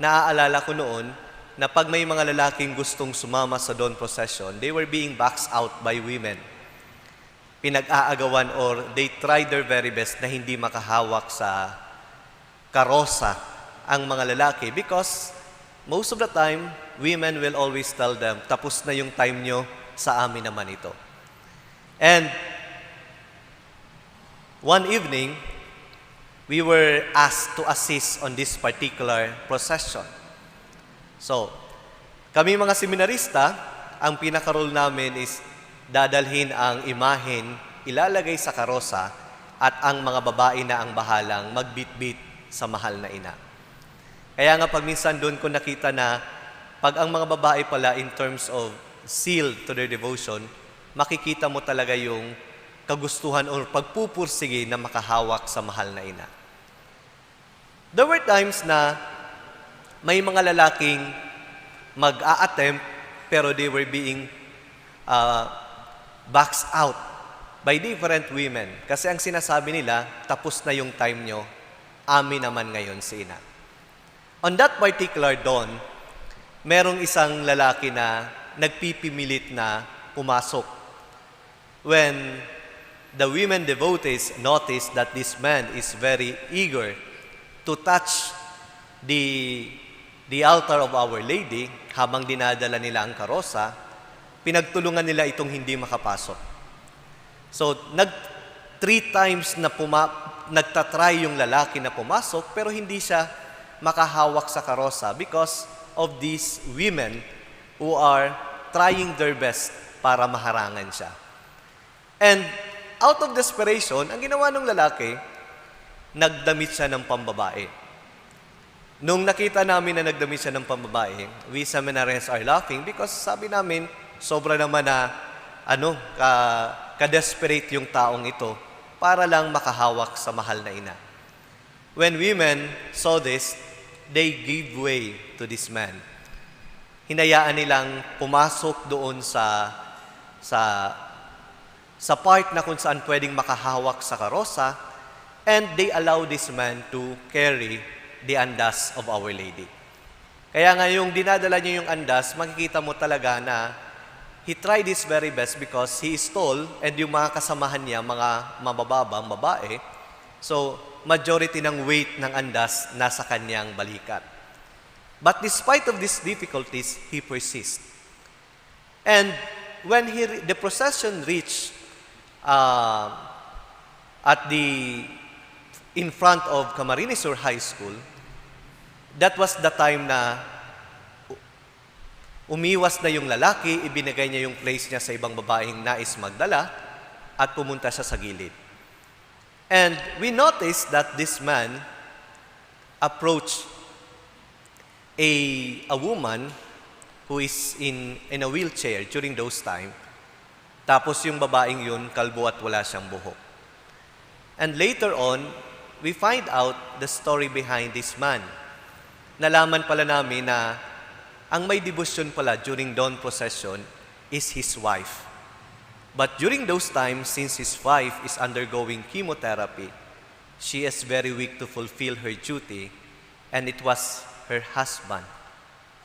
naaalala ko noon na pag may mga lalaking gustong sumama sa dawn procession, they were being boxed out by women. Pinag-aagawan or they tried their very best na hindi makahawak sa karosa ang mga lalaki because most of the time, women will always tell them, "Tapos na yung time nyo, sa amin naman ito." And one evening, we were asked to assist on this particular procession. So, kami mga seminarista, ang pinaka-role namin is dadalhin ang imahen, ilalagay sa karosa, at ang mga babae na ang bahalang magbitbit sa mahal na ina. Kaya nga pag minsan doon ko nakita na pag ang mga babae pala in terms of zeal to their devotion, makikita mo talaga yung kagustuhan or pagpupursige na makahawak sa mahal na ina. There were times na may mga lalaking mag-a-attempt pero they were being uh, boxed out by different women. Kasi ang sinasabi nila, "Tapos na yung time nyo, amin naman ngayon si ina." On that particular dawn, merong isang lalaki na nagpipimilit na pumasok. When the women devotees noticed that this man is very eager to touch the, the altar of Our Lady habang dinadala nila ang karosa, pinagtulungan nila itong hindi makapasok. So, nag, three times na puma-, nagtatry yung lalaki na pumasok, pero hindi siya makahawak sa karosa because of these women who are trying their best para maharangan siya. And out of desperation, ang ginawa ng lalaki, nagdamit siya ng pambabae. Nung nakita namin na nagdamit siya ng pambabae, we seminarians are laughing because sabi namin, sobra naman na, ano, ka, ka-desperate yung taong ito para lang makahawak sa mahal na ina. When women saw this, they gave way to this man. Hinayaan nilang pumasok doon sa, sa, sa part na kung saan pwedeng makahawak sa karosa, and they allow this man to carry the andas of Our Lady. Kaya nga yung dinadala niya yung andas, makikita mo talaga na he tried his very best because he is tall and yung mga kasamahan niya, mga mabababang babae. So, majority ng weight ng andas nasa kanyang balikat. But despite of these difficulties, he persists. And when he re-, the procession reached, uh, at the, in front of Camarines Sur High School, that was the time na u-, umiwas na yung lalaki, ibinigay niya yung place niya sa ibang babaeng nais magdala, at pumunta siya sa gilid. And we noticed that this man approached a, a woman who is in, in a wheelchair during those time. Tapos yung babaeng yun, kalbo at wala siyang buhok. And later on, we find out the story behind this man. Nalaman pala namin na ang may debosyon pala during dawn procession is his wife. But during those times, since his wife is undergoing chemotherapy, she is very weak to fulfill her duty, and it was her husband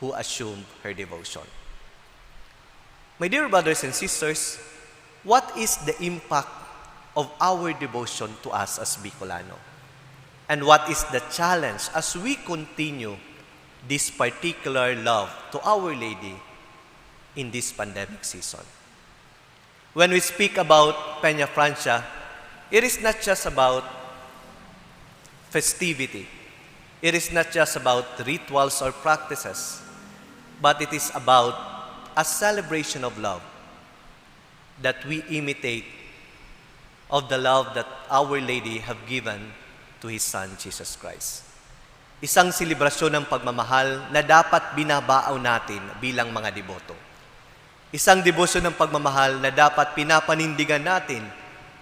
who assumed her devotion. My dear brothers and sisters, what is the impact of our devotion to us as Bicolano? And what is the challenge as we continue this particular love to Our Lady in this pandemic season? When we speak about Peña Francia, it is not just about festivity. It is not just about rituals or practices, but it is about a celebration of love that we imitate of the love that Our Lady have given to His Son, Jesus Christ. Isang selebrasyon ng pagmamahal na dapat binabaon natin bilang mga deboto. Isang debosyon ng pagmamahal na dapat pinapanindigan natin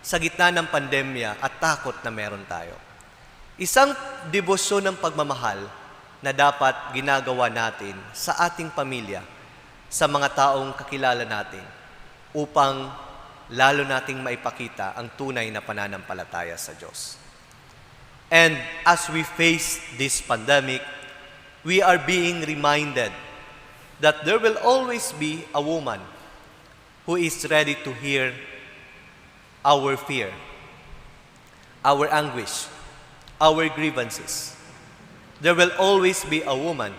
sa gitna ng pandemya at takot na meron tayo. Isang debosyon ng pagmamahal na dapat ginagawa natin sa ating pamilya, sa mga taong kakilala natin, upang lalo nating maipakita ang tunay na pananampalataya sa Diyos. And as we face this pandemic, we are being reminded that there will always be a woman who is ready to hear our fear, our anguish, our grievances. There will always be a woman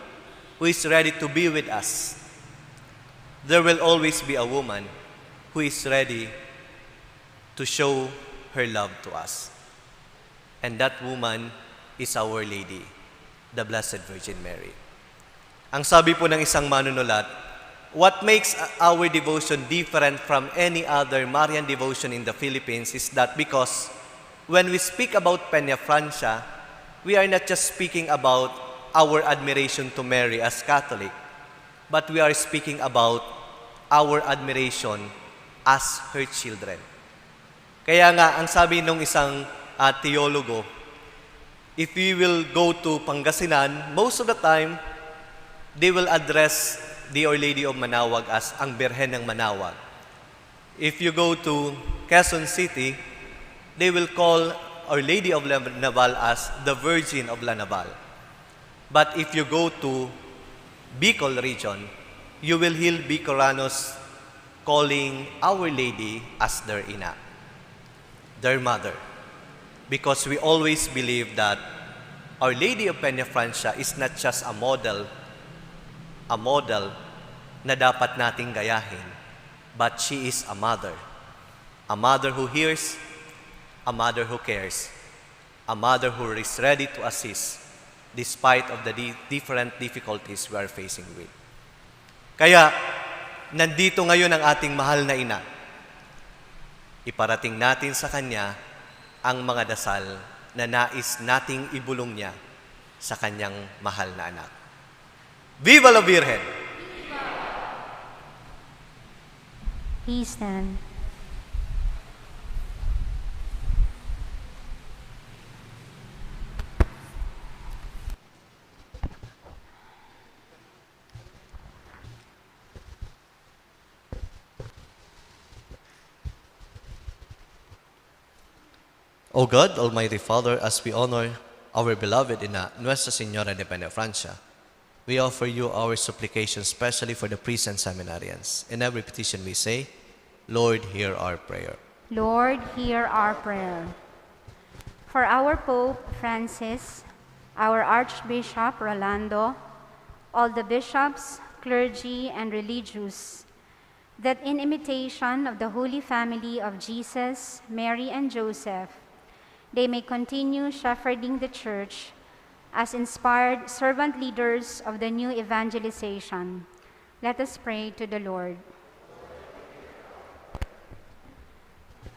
who is ready to be with us. There will always be a woman who is ready to show her love to us. And that woman is Our Lady, the Blessed Virgin Mary. Ang sabi po ng isang manunulat, "What makes our devotion different from any other Marian devotion in the Philippines is that because when we speak about Peña Francia, we are not just speaking about our admiration to Mary as Catholic, but we are speaking about our admiration as her children." Kaya nga, ang sabi nung isang, ah, teologo, if we will go to Pangasinan, most of the time, they will address the Our Lady of Manaoag as ang Birhen ng Manaoag. If you go to Quezon City, they will call Our Lady of La Naval as the Virgin of La Naval. But if you go to Bicol region, you will hear Bicolanos calling Our Lady as their ina, their mother. Because we always believe that Our Lady of Peñafrancia is not just a model, a model na dapat nating gayahin, but she is a mother. A mother who hears, a mother who cares, a mother who is ready to assist despite of the di-, different difficulties we are facing with. Kaya, nandito ngayon ang ating mahal na ina. Iparating natin sa kanya ang mga dasal na nais nating ibulong niya sa kanyang mahal na anak. Viva la Virgen! Please stand. O God, Almighty Father, as we honor our beloved Ina, Nuestra Señora de Peñafrancia, we offer you our supplication, especially for the priests and seminarians. In every petition we say, "Lord, hear our prayer." Lord, hear our prayer. For our Pope Francis, our Archbishop Rolando, all the bishops, clergy, and religious, that in imitation of the Holy Family of Jesus, Mary, and Joseph, they may continue shepherding the Church as inspired servant leaders of the new evangelization. Let us pray to the Lord.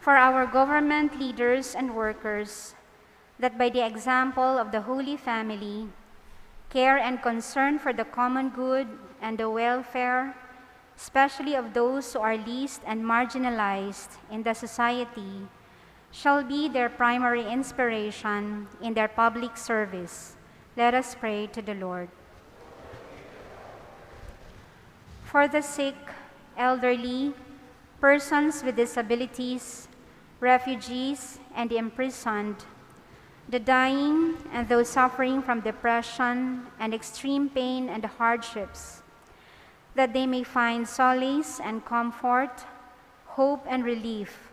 For our government leaders and workers, that by the example of the Holy Family, care and concern for the common good and the welfare, especially of those who are least and marginalized in the society, shall be their primary inspiration in their public service. Let us pray to the Lord. For the sick, elderly, persons with disabilities, refugees, and the imprisoned, the dying, and those suffering from depression and extreme pain and hardships, that they may find solace and comfort, hope and relief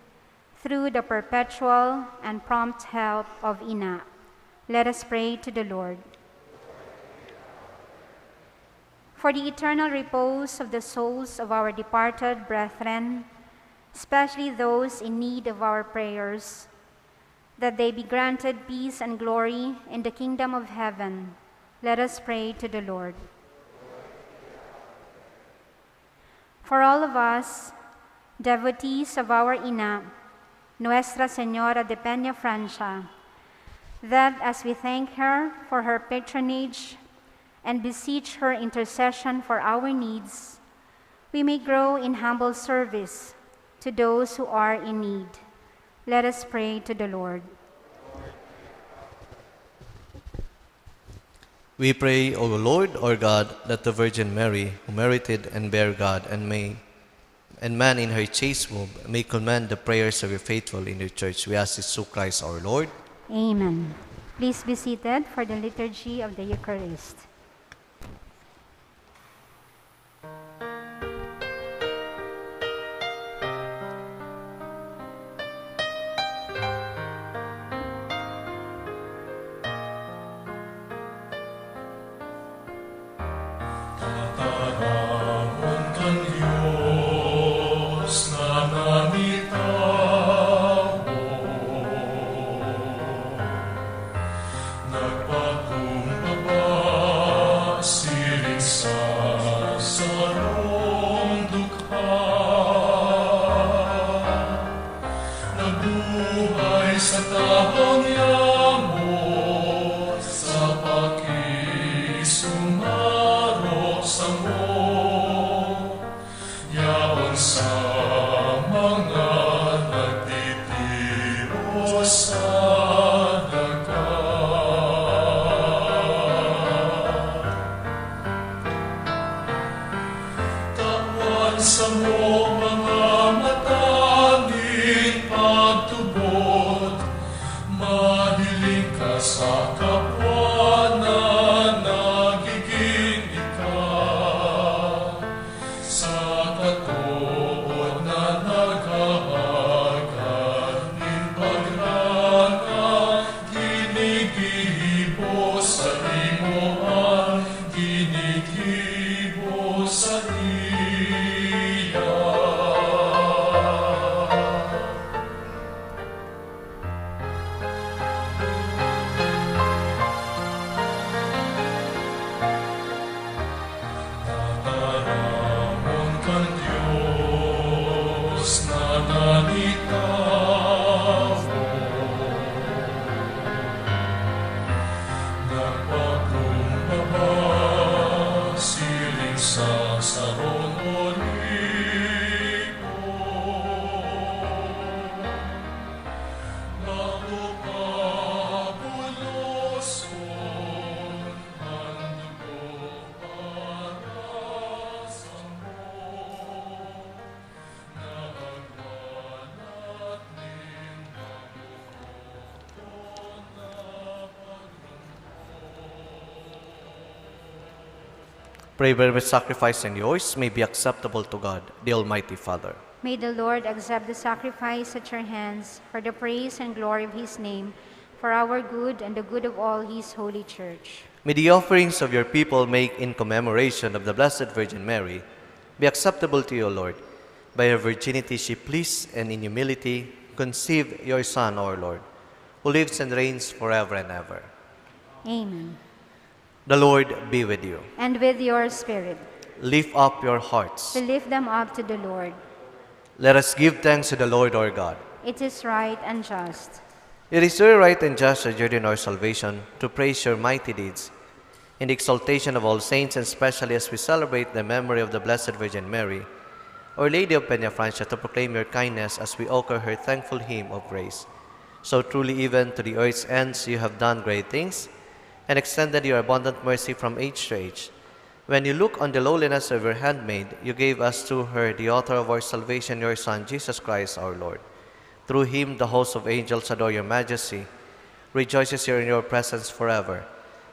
through the perpetual and prompt help of Ina. Let us pray to the Lord. For the eternal repose of the souls of our departed brethren, especially those in need of our prayers, that they be granted peace and glory in the kingdom of heaven, let us pray to the Lord. For all of us, devotees of our Ina, Nuestra Señora de Peñafrancia, that as we thank her for her patronage and beseech her intercession for our needs, we may grow in humble service to those who are in need. Let us pray to the Lord. We pray, O Lord, our God, that the Virgin Mary, who merited and bare God and may, and man in her chaste womb, may commend the prayers of your faithful in your church. We ask this through Christ our Lord. Amen. Please be seated for the liturgy of the Eucharist. Tataramon kan Dios na nanitawo, nagpakumbaba Pray that my sacrifice and yours may be acceptable to God, the Almighty Father. May the Lord accept the sacrifice at your hands for the praise and glory of his name, for our good and the good of all his holy church. May the offerings of your people make in commemoration of the Blessed Virgin Mary be acceptable to you, O Lord. By her virginity she pleased, and in humility conceived your Son, our Lord, who lives and reigns forever and ever. Amen. The Lord be with you. And with your spirit. Lift up your hearts. We lift them up to the Lord. Let us give thanks to the Lord our God. It is right and just. It is very right and just, our duty and our salvation, to praise your mighty deeds in the exaltation of all saints, and especially as we celebrate the memory of the Blessed Virgin Mary, Our Lady of Peñafrancia, to proclaim your kindness as we echo her thankful hymn of praise. So truly, even to the earth's ends you have done great things, and extended your abundant mercy from age to age. When you look on the lowliness of your handmaid, you gave us through her the author of our salvation, your Son, Jesus Christ our Lord. Through him the host of angels adore your majesty, rejoices here in your presence forever.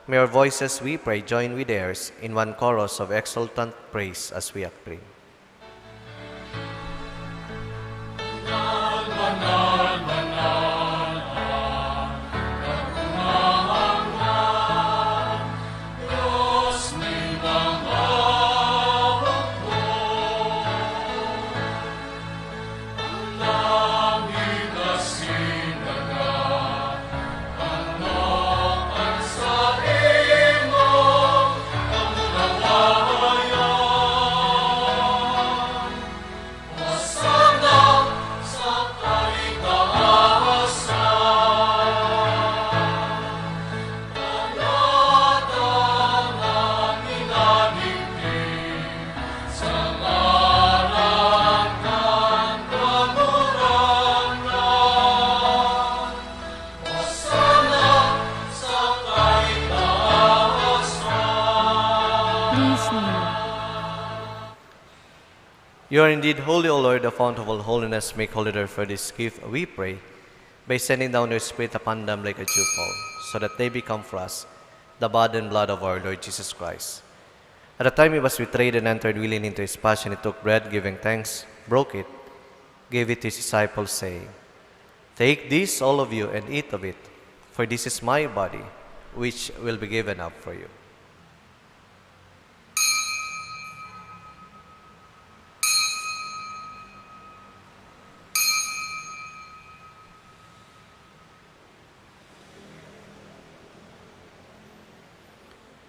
May our voices, we pray, join with theirs in one chorus of exultant praise as we acclaim. Please kneel. You are indeed holy, O Lord, the fount of all holiness. Make holy, therefore, this gift, we pray, by sending down your Spirit upon them like a dewfall, so that they become for us the body and blood of our Lord Jesus Christ. At the time he was betrayed and entered willingly into his passion, he took bread, giving thanks, broke it, gave it to his disciples, saying, "Take this, all of you, and eat of it, for this is my body, which will be given up for you."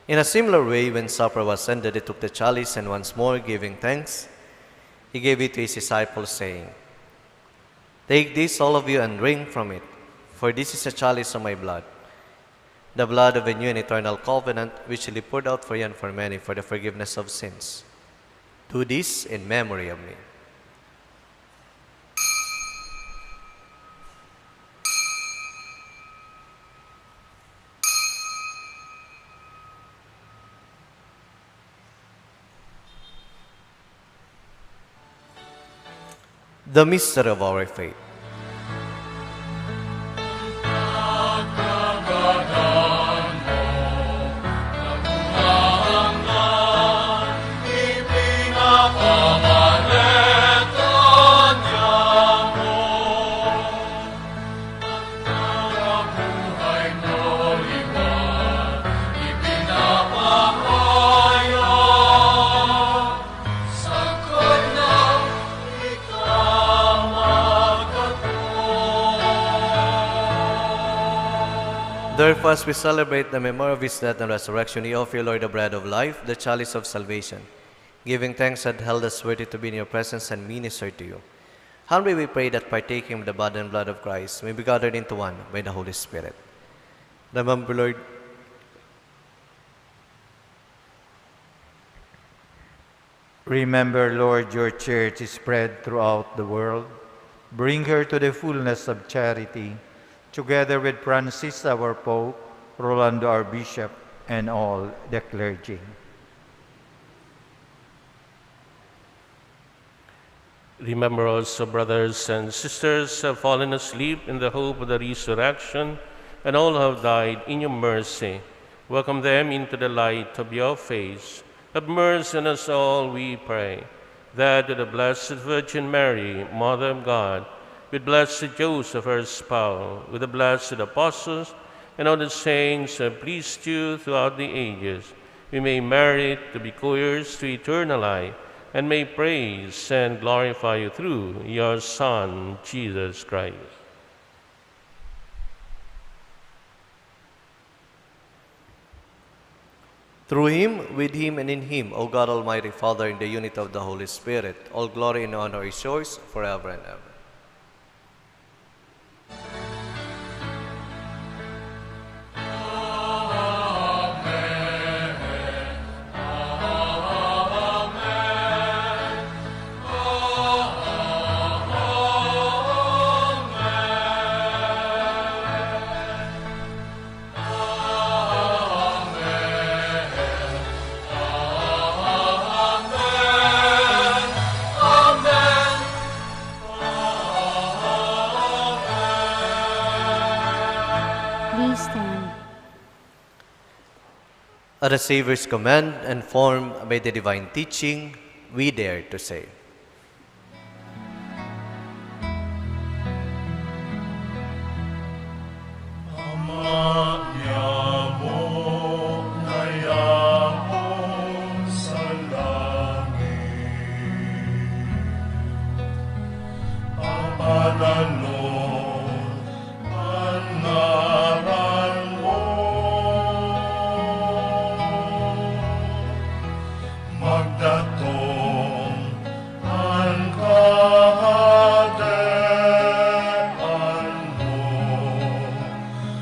In a similar way, when supper was ended, he took the chalice and, once more giving thanks, he gave it to his disciples, saying, "Take this, all of you, and drink from it, for this is a chalice of my blood, the blood of a new and eternal covenant, which will be poured out for you and for many for the forgiveness of sins. Do this in memory of me." The mystery of our faith. Therefore, as we celebrate the memory of his death and resurrection, we offer you, Lord, the bread of life, the chalice of salvation, giving thanks that held us worthy to be in your presence and minister to you. Humbly we pray that, partaking of the body and blood of Christ, we may be gathered into one by the Holy Spirit. Remember, Lord, Remember, Lord, your church is spread throughout the world. Bring her to the fullness of charity, together with Francis, our Pope, Rolando, our Bishop, and all the clergy. Remember also, brothers and sisters, who have fallen asleep in the hope of the resurrection, and all who have died in your mercy. Welcome them into the light of your face. Have mercy on us all, we pray, that with the Blessed Virgin Mary, Mother of God, with blessed Joseph, her spouse, with the blessed apostles, and all the saints who have pleased you throughout the ages, we may merit to be co-heirs to eternal life, and may praise and glorify you through your Son, Jesus Christ. Through him, with him, and in him, O God, Almighty Father, in the unity of the Holy Spirit, all glory and honor is yours forever and ever. At the Savior's command, and formed by the divine teaching, we dare to say, Ama niamo na yaon sa langit, papadanon an ngaran mo, magdatong an kahadean mo,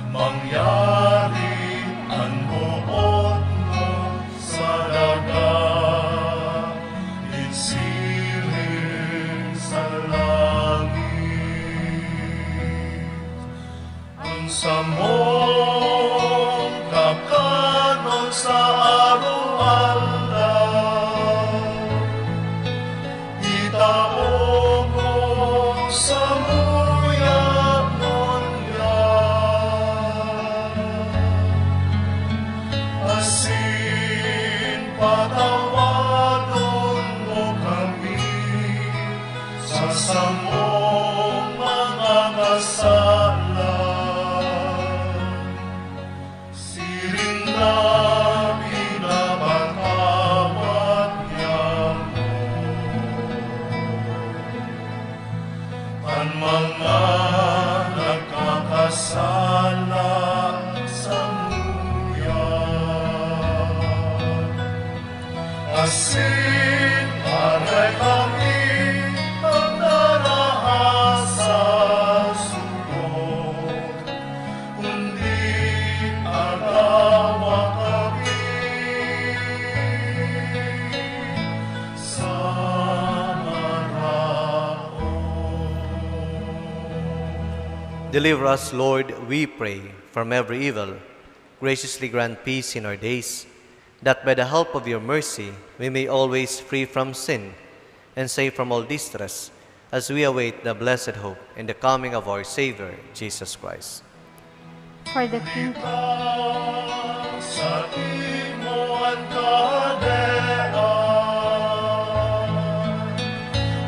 mangyari an boot mo sa daga, igsiling sa langit. An samong kakanon sa araw-aldaw, itao mo samuya ngunyan, asin patawadon mo kami sa samong mga kasala, siring na pinapatawad niamo an mga nagkakasala samuya. Asin aray kami pagdaraha sa sugod, kundi agawa kami sa maraot. Deliver us, Lord, we pray, from every evil. Graciously grant peace in our days, that by the help of your mercy we may always free from sin and safe from all distress, as we await the blessed hope and the coming of our Savior, Jesus Christ. For the king. Saimo an kahadean,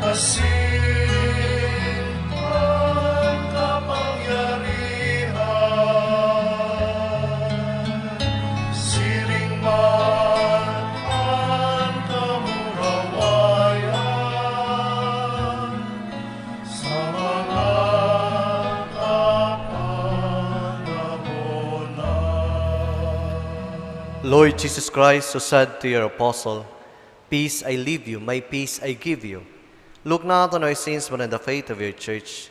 asin an kapangyarihan, siring man an kamurawayan sa mga kapanahonan. Lord Jesus Christ, who said to your apostle, "Peace I leave you, my peace I give you," look not on our sins but on the faith of your church,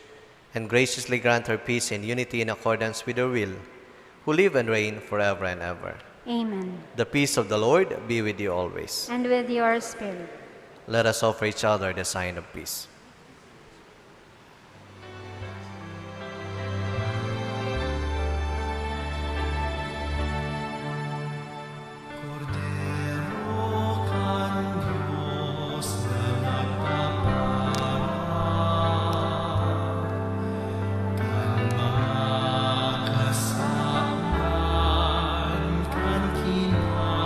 and graciously grant her peace and unity in accordance with your will, who live and reign forever and ever. Amen. The peace of the Lord be with you always. And with your spirit. Let us offer each other the sign of peace. Kordero kan Dios na nagpapatawad kan mga kasalanan kan kinaban.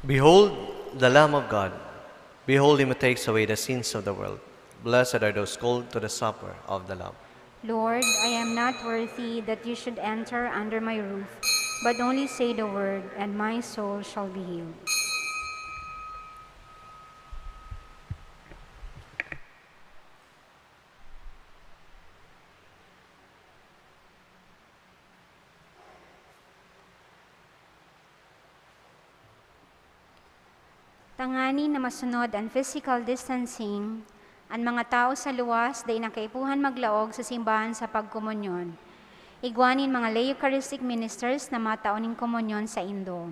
Behold the Lamb of God. Behold him who takes away the sins of the world. Blessed are those called to the supper of the Lamb. Lord, I am not worthy that you should enter under my roof, but only say the word, and my soul shall be healed. Tanganing na masunod an physical distancing, an mga tawo sa luwas dai na kaipuhan maglaog sa simbahan sa pagkomunyon. Igwa nin mga lay Eucharistic ministers na matao nin komunyon saindo.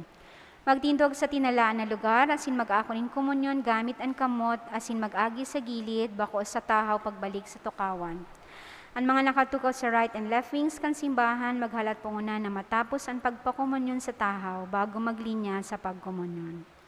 Magtindog sa tinalaan na lugar asin mag-ako nin komunyon gamit an kamot asin mag-agi sa gilid, bako sa tahaw pagbalik sa tukawan. An mga nakatukaw sa right and left wings kan simbahan maghalat pangunana matapos an pagpakomunyon sa tahaw bago maglinya sa pagkomunyon.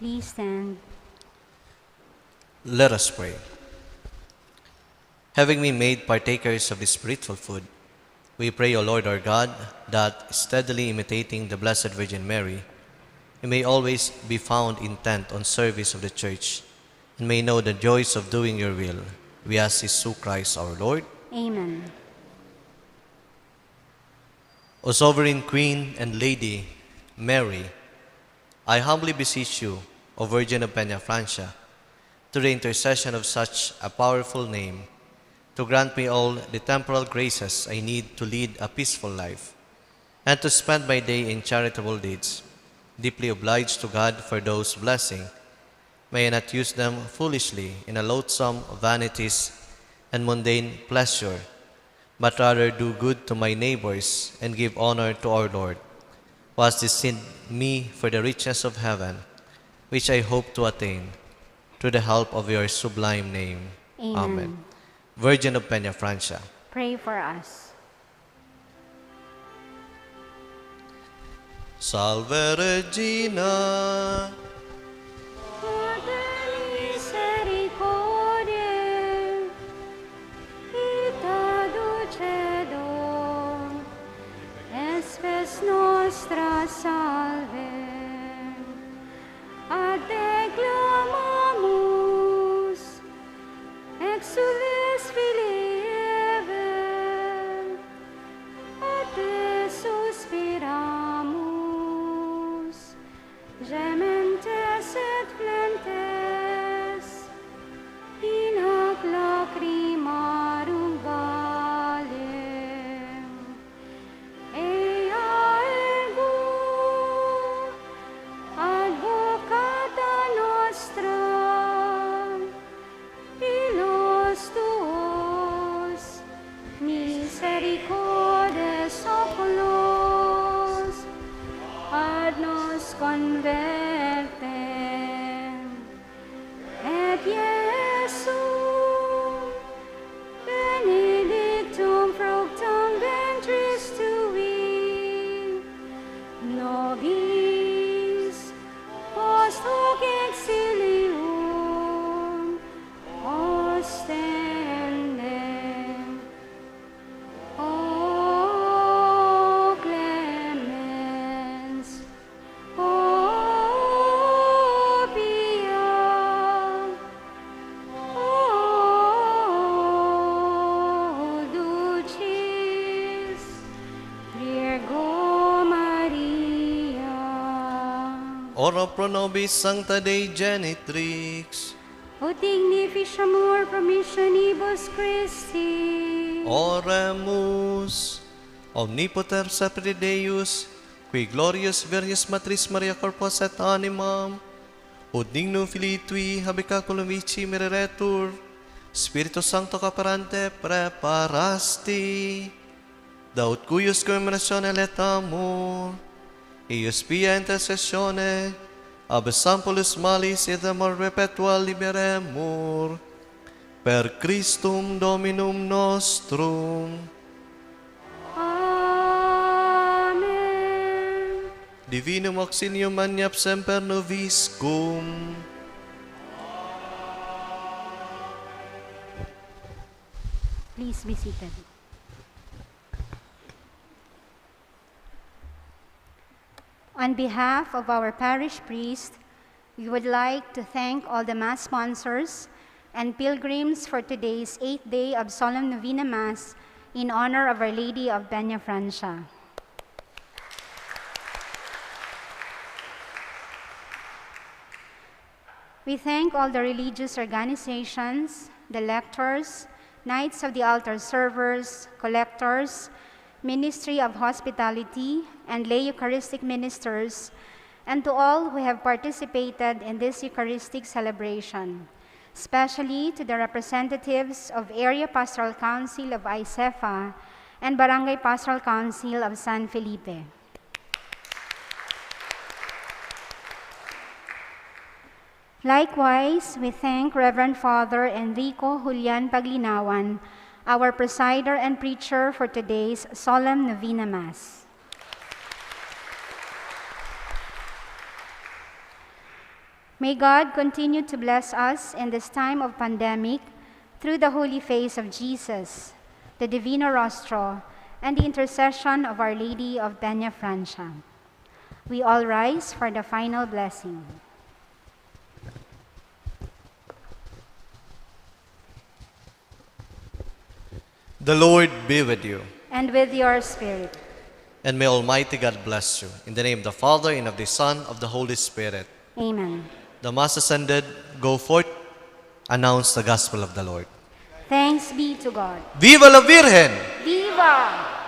Please stand. Let us pray. Having been made partakers of the spiritual food, we pray, O Lord our God, that, steadily imitating the Blessed Virgin Mary, we may always be found intent on service of the Church and may know the joys of doing your will. We ask this through Christ our Lord. Amen. O Sovereign Queen and Lady Mary, I humbly beseech you, O Virgin of Peñafrancia, through the intercession of such a powerful name, to grant me all the temporal graces I need to lead a peaceful life and to spend my day in charitable deeds. Deeply obliged to God for those blessings, may I not use them foolishly in a loathsome vanities and mundane pleasure, but rather do good to my neighbors and give honor to our Lord, who has destined me for the riches of heaven, which I hope to attain through the help of your sublime name. Amen. Virgin of Peñafrancia, pray for us. Salve Regina. Mater misericordiae, vita dulcedo, spes nostra salve. A te clamamus, exules filii Hevae, a te suspiramus, gementes et flentes in hac lacrimarum vallem. Ea ergo advocata nostra, pilos tuos, misericordes oculos ad nos convertem, et Iesum, benedictum fructum ventris tui, nobis post hoc exilium ostende. O clemens, O pia, O dulcis Virgo Maria. Ora pro nobis Sancta Dei Genitrix. Ut dignificiamur promissionibus Christi. Oremus. Omnipotens semper Deus, qui gloriis Virginis Matrice Maria corpus et animam, ut dignum filii tui habicacul vici mereretur, Spiritu Sancto caperante preparasti. Daut cuius commemorationem laetamur, eius pia intercessione ab exemplis malis et amor perpetuam liberemur, per Christum Dominum nostrum. Amen. Divinum auxilium maneat semper nobiscum. Please be seated. On behalf of our parish priest, we would like to thank all the Mass sponsors and pilgrims for today's eighth day of Solemn Novena Mass in honor of Our Lady of Peñafrancia. We thank all the religious organizations, the lectors, Knights of the Altar servers, collectors, Ministry of Hospitality, and lay Eucharistic ministers, and to all who have participated in this Eucharistic celebration, especially to the representatives of Area Pastoral Council of Aicefa and Barangay Pastoral Council of San Felipe. Likewise, we thank Reverend Father Enrico Julian Paglinawan, our presider and preacher for today's Solemn Novena Mass. May God continue to bless us in this time of pandemic through the holy face of Jesus, the Divino Rostro, and the intercession of Our Lady of Peñafrancia. We all rise for the final blessing. The Lord be with you. And with your spirit. And may Almighty God bless you. In the name of the Father, and of the Son, of the Holy Spirit. Amen. The Mass has ended. Go forth, announce the gospel of the Lord. Thanks be to God. Viva la Virgen! Viva!